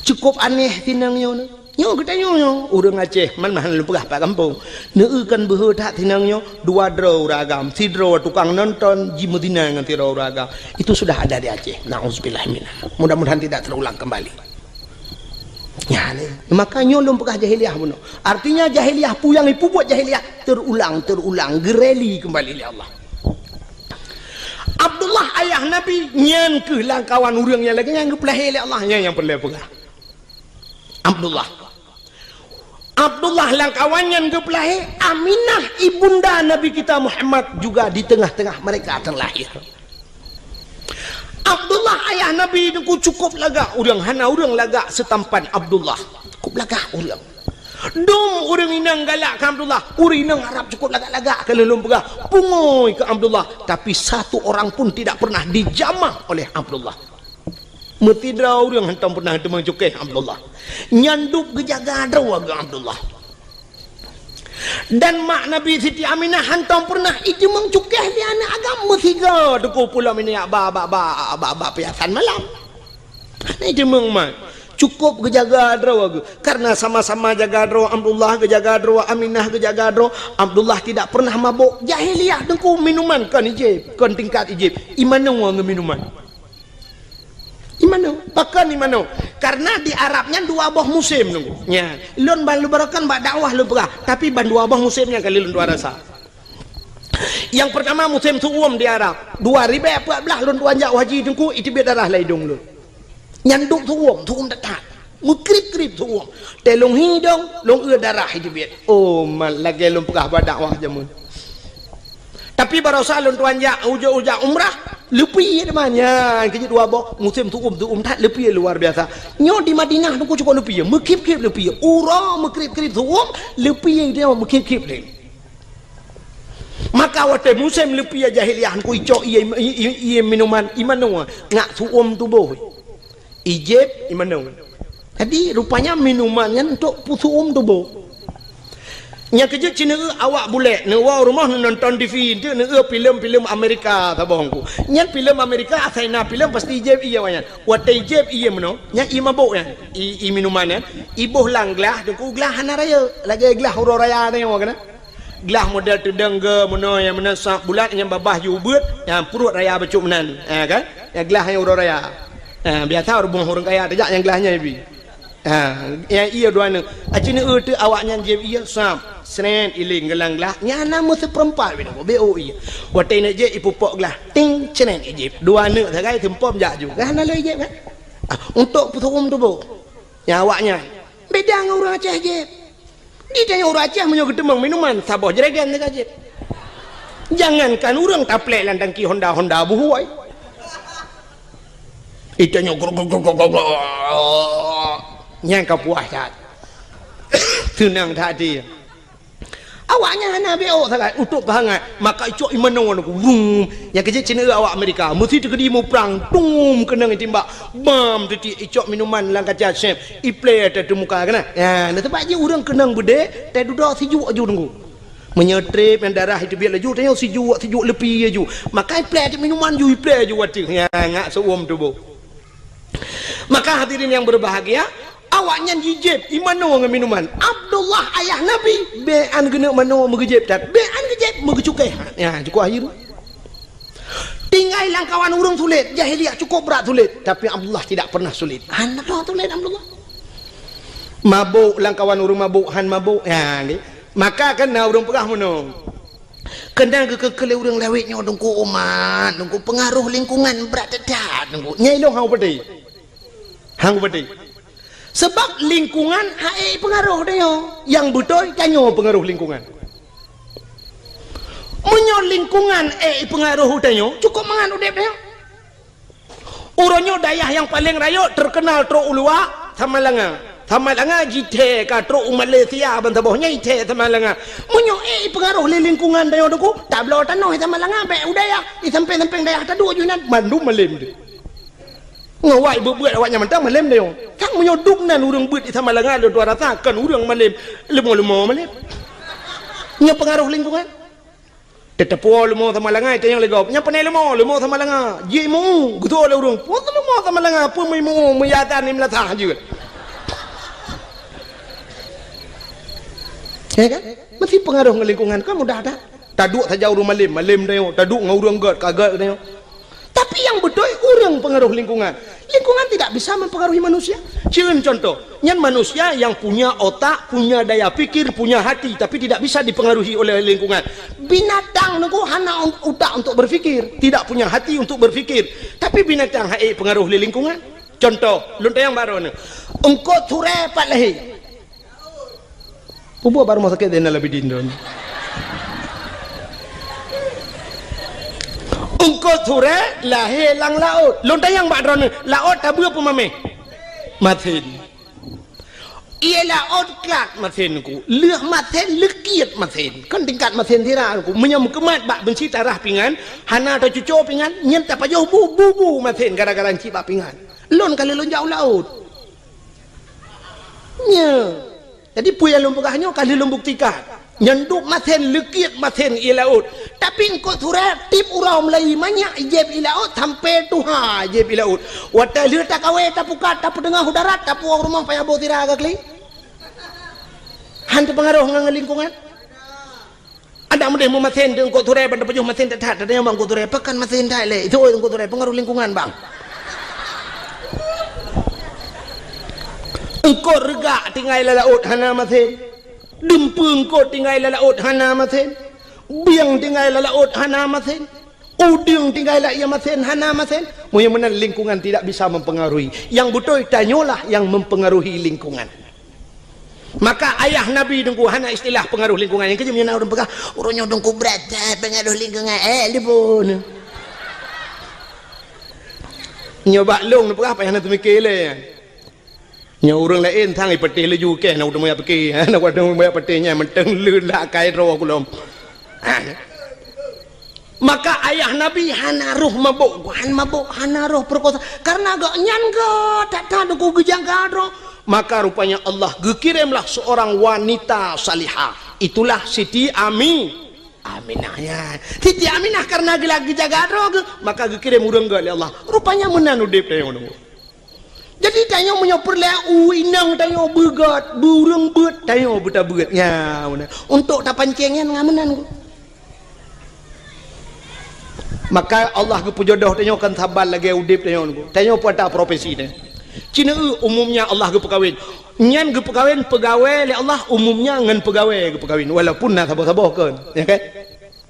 Cukup aneh sinang nyoe. Nyoe geutanyoe nyoe, ureuëng Aceh, man mahan lôn peugah pat gampông. Neueu kan beuhe that sinang nyoe, dua droe ureuëng agam, sidroe tukang nonton, jimeuzina ngon sidroe ureuëng agam. Itu sudah ada di Aceh. Nauzubillah minha. Mudah-mudahan tidak terulang kembali. Ya, ni. Maka nyoe lôn peugah jahiliyah bunoe. Artinya jahiliyah pu nyang ipubuet jahiliyah terulang, terulang, geureli kembali lé Allah. Abdullah ayah Nabi nyan keuh lam kawan ureuëng nyang lagée nyan geupeulahé lé Allah, nyan nyang peureulée peugah. Abdullah. Abdullah lam kawan nyan geupeulahé, Aminah ibunda Nabi kita Muhammad juga di tengah-tengah mereka terlahir. Abdullah ayah Nabi Teungku cukup lagak ureuëng, hana ureuëng lagak seutampan Abdullah. Cukup lagak ureuëng. Dum ureuëng inong galak keu Abdullah, ureuëng inong Arab cukup lagak-lagak keu lôn peugah, pungui keu Abdullah, tapi satu orang pun tidak pernah dijamah oleh Abdullah. Meusidroe ureuëng hantom pernah teumeung cukéh Abdullah. Nyan dub geujaga droe geuh Abdullah. Dan mak Nabi Siti Aminah hantom pernah iteumeung cukéh di aneuëk agam meusigoe Teungku pulo minyak ba, ba, ba, ba, ba piasan malam. Hana iteumeung mak. Cukup geujaga droe geuh. Karena sama-sama jaga droe Abdullah geujaga droe, Aminah geujaga droe, Abdullah tidak pernah mabok. Jahiliyah Teungku minuman kon ijép, kon tingkat ijép. Imanoe ngon minuman. Imanoe, pakon imanoe? Karena di Arab nyan dua boh musém Teungku. Nya, lôn ban lôn barokan bak dakwah lôn peugah, tapi ban dua boh musém nyan kali lôn dua rasa. Yang pertama musém su'um di Arab. Dua ribèe peuet blah lôn tuan jak haji Teungku, iteubiet darah lam idong lôn. Nyan dub su'um, su'um that-that. Meukrib-krib su'um. Teuh lôn hi idong, lôn eu darah iteubiet. Oh, mat lagée lôn peugah bak dakwah jameun. Tapi barosa lôn tuan jak ujoe-ujoe umrah, leupie teuma nyan keu jeuet dua boh musém su'um, su'um that leupie luar biasa. Nyoe di Madinah Teungku cukup leupie, meukhép-khép leupie. Uroe meukrib-krib su'um, leupie dia meukhép-khép lé. Maka watée musém leupie jahiliyah Teungku icok ié, ié, ié minuman, imanoe ngon su'um tuboh. Ijép imanoe. Jadi rupanya minuman nyan untuk peusu'um tuboh. Nyang keujeuet cit neueu awak bulèk, neuwoe rumoh neunonton T V, enteuk neueu filem-filem Amerika saboh Teungku. Nyan filem Amerika, asai na filem pasti jieb ié awak nyan. Watèe jieb ié meunoe, nyan ié mabök nyan, ié, ié minuman nyan, iboh lam glah, Teungku, glah hana rayeuk, lagèe glah uroe raya nyoe keunan. Glah model teudong geu meunoe, nyang meunan sap bulat, nyang babah ju ubeuet, nyang pruet raya bacut meunan, ha kan? Nyang glah nyang uroe raya. Ha, biasa rumoh ureueng kaya tajak nyang glah nyan ibi. Ha, nyang ié dua neuk. Aci neueu teuk awak nyan jieb ié, sap, srét, iléng geulang glah. Nyan na meuseupeurempat bit Teungku, beuôt ié. Watèe neuk jieb, ipupok glah. Ting, srét, ijieb. Dua neuk sagai seumpom jak ju. Kan hana lé ijieb kan? Ah, untuk peusuum tuboh. Nyang awak nyan. Beda ngon ureueng Aceh jieb. Di tanyoe ureueng Aceh meunyoe geuteumeung minuman, saboh jerigen teuka jieb. Jangankan ureueng taplek lam tangki Honda, Honda buhôi. Itanyoe grok, grok, grok, grok, grok. Nyan ka puas that. Seunang that até. Awaknyan hana beuôt sagai, utôb keuhangat. Maka icok ié manoe Teungku. Wum. Nyang keujeuet cit neueu awak Amerika. Meusi teukeudi muprang. Tum, keunong itimbak. Bam, teuti icok minuman lam kaca sép. Iplé ateueh muka keunan. Ya, na sabab jih ureueng keunong beudé, teududoe sijuek aju Teungku. Meunyoe trép nyang darah iteubiet laju, tanyoe sijuek, sijuek leupie aju. Maka iplé aju minuman ju, iplé aju ateueh. Ya, ngak seuuem tuboh. Maka hadirin yang berbahagia, awaknyan jijieb ié manoe ngon minuman. Abdullah ayah Nabi, bèk an geuneuk manoe meugeujieb that, bèk an geujieb meugeucukéh. Ya, cukup akhir. Tinggai lam kawan ureueng sulet, jahiliyah cukup brat sulet, tapi Abdullah tidak pernah sulit. Han sulet Abdullah. Mabök lam kawan ureueng mabök, han mabök. Ya, ni. Maka kan na ureueng peugah meunoe. Keunan geukeu-keu lé ureueng lawét nyoe Teungku umat, Teungku, peungaroh lingkungan brat that-that Teungku. Nyan ilôn han kupatéh. Han kupatéh. Sabab lingkungan han ék peungaroh tanyoe. Nyang beutôi tanyoe peungaroh lingkungan. Meunyoe lingkungan ék peungaroh tanyoe, cukup mangat udép tanyoe. Uroe nyoe dayah nyang paleng rayeuk teukeunal trok u luwa, Samalanga. Samalanga jithèe ka trok u Malaysia ban saboh nyan jithèe Samalanga. Meunyoe ék ipeungaroh lé lingkungan tanyoe Teungku, tabloe tanoh di Samalanga bèk u dayah, di sampéng-sampéng dayah taduek ju inan, mandum malém teuh. Ngon awak beuet-beuet awaknyan mantong malém tanyoe. Kan meunyoe dum nan ureueng beuet di Samalanga lôn tuan rasa kon ureueng malém, leumo-leumo malém. Nyoe peungaroh lingkungan. Teuteupeue leumo Samalanga, itanyong lé gob. Nyan pane leumo, leumo Samalanga. Jimeu, geutu'oh lé ureueng. Peue leumo Samalanga, peue meuimu, meuyatan, imeulasah jeuet. Ya kan? Meusti peungaroh ngon lingkungan, kan mudah that. Taduek saja ureueng malém, malém tanyoe. Taduek ngon ureueng gèt, ka gèt tanyoe. Tapi nyang beutôi ureueng peungaroh lingkungan. Lingkungan tidak bisa mempengaruhi manusia. Cieun contoh, nyan manusia yang punya otak, punya daya pikir, punya hati, tapi tidak bisa dipengaruhi oleh lingkungan. Binatang Teungku hana un-, utak untuk berpikir, tidak punya hati untuk berpikir. Tapi binatang han ék peungaroh lé lingkungan. Contoh, lôn tanyong bak droeneuh. Eungkôt Surée pat lahé. Peue buet bak rumoh sakét Zainal Abidin droeneuh? Eungkôt Surée lahé lam laôt. Lôn tanyong bak droeneuh, laôt tabeue peue maméh? Masen. Ié laôt klat masen Teungku. Lheueh masen, leukiet masen. Kan tingkat masen sira Teungku. Meunyoe meukeumat bak beunsi tarah pingan, hana tacuco pingan, nyan tapajoh bu, bu, bu masen gara-gara ncit bak pingan. Lôn ka lheueh lôn jak u laôt. Nyo. Jadi, peue nyang lôn peugah nyoe ka lheueh lôn buktikan. Nyan dub masen, leukiet masen ié laôt. Tapi eungkôt Surée tiep uroe meulayeue manyak jieb ié laôt, sampoe tuha jieb ié laôt. Watée lheueh takawé, tapukat, tapeuteungoh u darat, tapuwoe rumoh payah boh sira ka kli. Han teupeungaroh ngon lingkungan. Adak meudeh meumasen teuh eungkôt Surée ban teupajoh masen that-that, tatanyong bak eungkôt Surée, pakon masen that lé? Itu eungkôt Surée, peungaroh lingkungan, bang. Eungkôt reugak tinggai lam laôt hana masen. Dumpeue eungkôt tinggai lam laôt hana masen. Bieng tinggai lam laôt hana masen. Udeueng tinggai lam ié masen hana masen. Meunyoe meunan lingkungan tidak bisa mempengaruhi. Nyang beutôi tanyoe lah nyang mempengaruhi lingkungan. Maka ayah Nabi Teungku hana istilah peungaroh lingkungan. Nyang keujeuet meunyoe na ureueng peugah, "Ureueng nyoe Teungku brat that peungaroh lingkungan." Eh, lipun. Nyoe bak lôn neupeugah payah na teumike lé. Nyoe ureueng laén sang ipatéh laju keh na ureueng meuyak pike. Na ureueng meuyak patéh nyan mantong le lak akai droe kulom. Maka ayah Nabi hana roh mabök, han mabök, hana roh peurekosa. Karena gobnyan gèt that-that Teungku geujaga droe. Maka rupanya Allah geukirémlah seorang wanita salihah. Itulah Siti Ami-, Aminah nyan. Siti Aminah karena geula geujaga droe geuh, maka geukirém ureuëng gét lé Allah. Rupanya meunan udép tanyoe nyoe. Jadi tanyoe meunyoe peureulée u inong tanyoe beugét, beureuëng beuet tanyoe beutabeuet. Nya, meunan. Untuk tapancéng nyan ngon meunan. Maka Allah geupeujodoh tanyoe kan saban lagée udép tanyoe nyoe. Tanyoe peuata profesi tanyoe. Ci neueu umumnya Allah geupeukawen. Nyan geupeukawen peugawée lé Allah umumnya ngon peugawée geupeukawen walaupun na saboh-saboh kon, ya kan?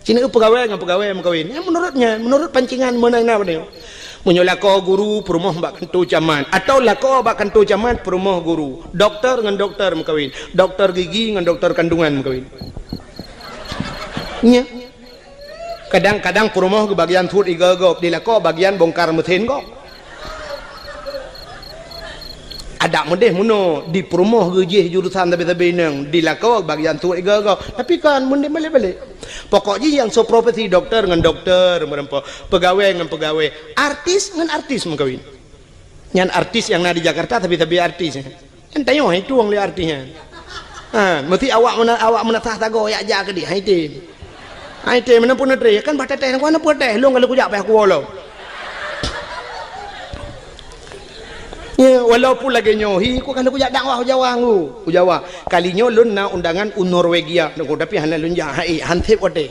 Ci neueu peugawée ngon peugawée meukawén. Nyan menurut nyan, menurut pancingan meunan na. Meunyoe lakoe guru peurumoh bak kantô camat atau lakoe bak kantô camat peurumoh guru, doktor ngon doktor meukawén, doktor gigi ngon doktor kandungan meukawén. Nya. Kadang-kadang peurumoh geubagian suet igoe gob, di lakoe bagian bongkar mesin gob. Adak meudeh meunoe, di peurumoh geujih jurusan sabe-sabe inong, di lakoe bagian suet igoe gob. Tapi kan meudeh balek-balek. Pokok jih nyang soe profesi doktor ngon doktor meureumpok, peugawée ngon peugawée, artis ngon artis meukawén. Nyan artis nyang na di Jakarta sabe-sabe artis. Nyan tanyoe hai tueng lé artis nyan. Ha, meusti awak meuna-, awak meunasah sagoe yak jak keudeh hai tem. Hai tem meunan pun neutré kan bah teuteh ngon peureuteh lôn ka lheueh kujak payah kuwoe lom. Ya, walaupun lagée nyoe hi ku ka lheueh kujak dakwah u Jawa ngu, u Jawa. Kali nyoe lôn na undangan u Norwegia nyoe tapi hana lôn jak hai han sép watée.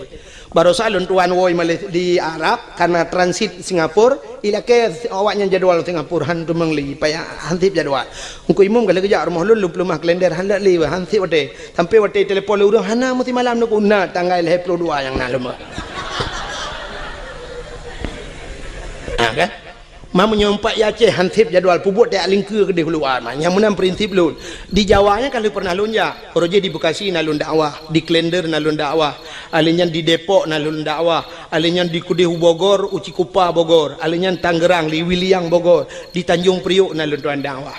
Barosa lôn tuan woe maléh di Arab karena transit Singapura, ilakée awaknyan jadwal Singapura han teumeung lé payah han sép jadwal. Engku imum ka lheueh geujak rumoh lôn lôn peuleumah kalender han lé lé han sép watée. Sampai watée telepon lé ureuëng hana meusti malam nyoe ku na tanggai lhée ploh dua nyang na lom. Ha kan? Ma meunyoe umpat i Aceh han sép jadwal peubuet tajak lingkeue keudeh u luwa ma. Nyang meunan prinsip lôn. Di Jawa nyan ka lheueh pernah lôn jak. Uroe jih di Bekasi na lôn dakwah, di Klender na lôn dakwah, alheuh nyan di Depok na lôn dakwah, alheuh nyan di keudeh u Bogor, u Cikupa Bogor, alheuh nyan Tangerang, di Wiliang Bogor, di Tanjung Priok na lôn tuan dakwah.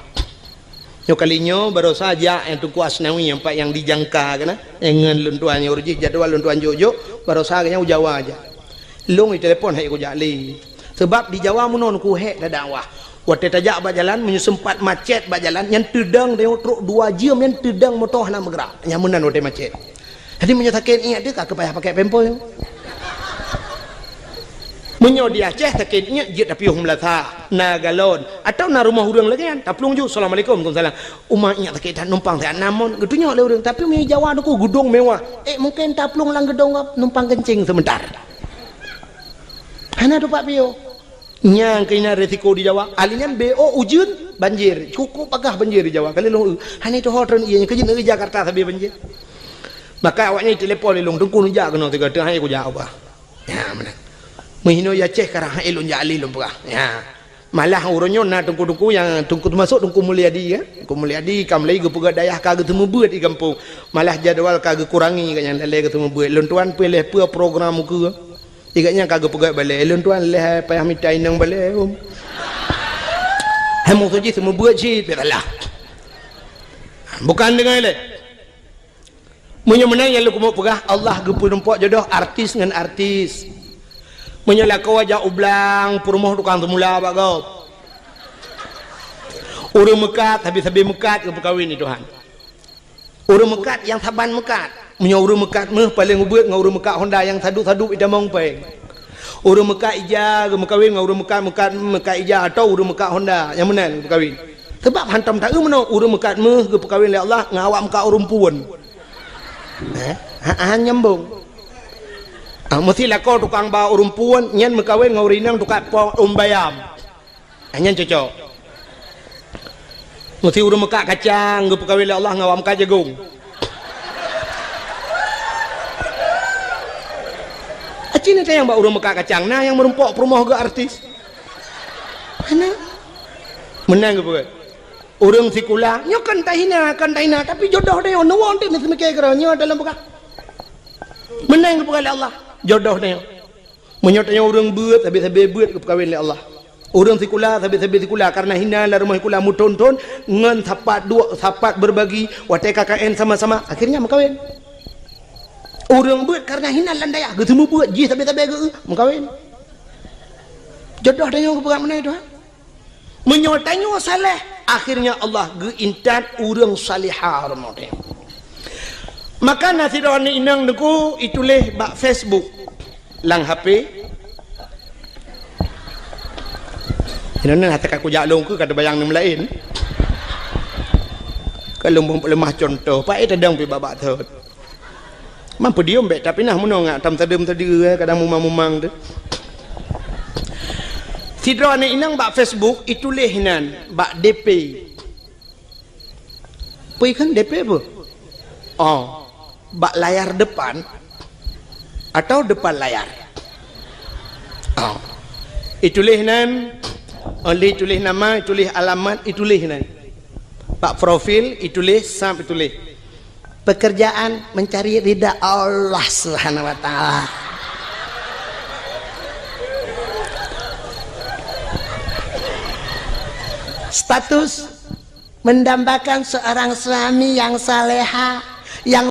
Nyoe kali nyoe barosa jak nyang Teungku Asnawi nyang pat nyang dijangka keunan. Nyang ngon lôn tuan nyoe uroe jih jadwal lôn tuan jok-jok, barosa geuhnyan u Jawa jak. Lôn itelepon hai kujak lé. Sebab di Jawa meunoe ku hék tadakwah. Watée tajak bak jalan meunyoe seumpat macet bak jalan nyan teudong tanyoe trok dua jeuem nyan teudong moto hana meugrak. Nyang meunan watée macet. Jadi meunyoe sakét iék teuh ka keupayah pakai pempel. Meunyoe di Aceh sakét iék jeuet tapiôh meulasa, na galon, atau na rumoh ureuëng lagée nyan, taplueng ju, "Assalamualaikum." "Waalaikumsalam." "Uma iék sakét that numpang siat na mon." Geutunyok lé ureuëng, tapi meunyoe Jawa nyoe ku geudong mewah. Eh mungken taplueng lam geudong gob numpang keuncing seumeutar. Hana tupat piôh. Nyang keunan risiko di Jawa. Alheuh nyan B O ujeuen banjir. Cukup bagah banjir di Jawa. Kali lôn, "Hana tuho tron ié nyoe keujeut neueu Jakarta sabe banjir." Maka awaknyan telepon lé lôn, "Teungku neujak keunoe sigoe teuh hai kujak ubah." Ya, meunan. Meuhinoe ya Aceh karang hai lôn jak lé lôn peugah. Ya. Malah uroe nyoe na teungku-teungku nyang teungku teumasok Teungku Mulyadi ya. Teungku Mulyadi ka mulai geupeugah dayah ka geuseumeubeuet di gampông. Malah jadwal ka geukurangi ka nyang lalée geuseumeubeuet. Lôn tuan peue lheueh peue program ukeue. Di gobnyan ka geupeugah balée, "Lôn tuan lheueh payah mita inong balée, um." Hai meusu jih seumeubeuet cit, biasalah. Bukan deungon ilée. Meunyoe meunan nyang lôn keumeung peugah, Allah geupeurumpok jodoh artis ngon artis. Meunyoe lakoe jak u blang, peurumoh tukang seumula bak gob. Ureuëng meukat, sabe-sabe meukat geupeukawén di Tuhan. Ureuëng meukat nyang saban meukat. Meunyoe ureuëng meukat méuh paleng ubeuet ngon ureuëng meukat honda nyang sadup-sadup itamong péng. Ureuëng meukat ija geumeukawén ngon ureuëng meukat, meukat, meukat ija atau ureuëng meukat honda nyang meunan geukawén. Sabab hantom taeu meunoe ureuëng meukat méuh geupeukawén lé Allah ngon awak meukat ureuëng puon. Eh, ha, ha nyambong. Ah, meusi lakoe tukang ba ureuëng puon nyan meukawén ngon ureuëng inong tukang po um bayam. Ah, nyan cocok. Meusi ureuëng meukat kacang geupeukawén lé Allah ngon awak meukat jagong. Aci na tayang bak ureuëng meukat kacang, na nyang meurumpok peurumoh geuh artis. Hana. Meunan geupeugah. Ureuëng sikula, nyoe kan tahina, kan tahina, tapi jodoh tanyoe, neuwoe teuh neuseumiké keudroe nyoe dalam peugah. Meunan geupeugah lé Allah, jodoh tanyoe. Meunyoe tanyoe ureuëng beuet, sabe-sabe beuet geupeukawén lé Allah. Ureuëng sikula, sabe-sabe sikula, karena hina lam rumoh sikula meuthon-thon ngon sapat duek, sapat berbagi, watée K K N sama-sama, akhirnya meukawén. Ureuëng beuet karena hina lam dayah, geuseumeubeuet jih sabe-sabe geu, meukawén. Jodoh tanyoe geupeugah meunan Tuhan. Meunyoe tanyoe saléh, Akhirnya Allah geuintat ureuëng salihah roh model. Maka na sidroe aneuk inong teungku ituléh bak Facebook lam H P. Inoe hata ka kujak lôn keu ka teubayang nem laén. Ka lôn leumah contoh, paét tadong pih babak thot. Mampu diom bék, tapi nah meunoe ngak tam tadeuem tadi, eh, kadang mumang-mumang tu. Sidroe aneuk inong bak Facebook ituléh nan bak D P. Peue kheun D P peue? Oh, bak layar depan atau depan layar? Oh. Ituléh nan, oh, ituléh nama, ituléh alamat, ituléh nan. Bak profil ituléh, sab ituléh. Pekerjaan mencari ridha Allah Subhanahu wa Ta'ala. Status mendambakan seorang suami yang saleha, yang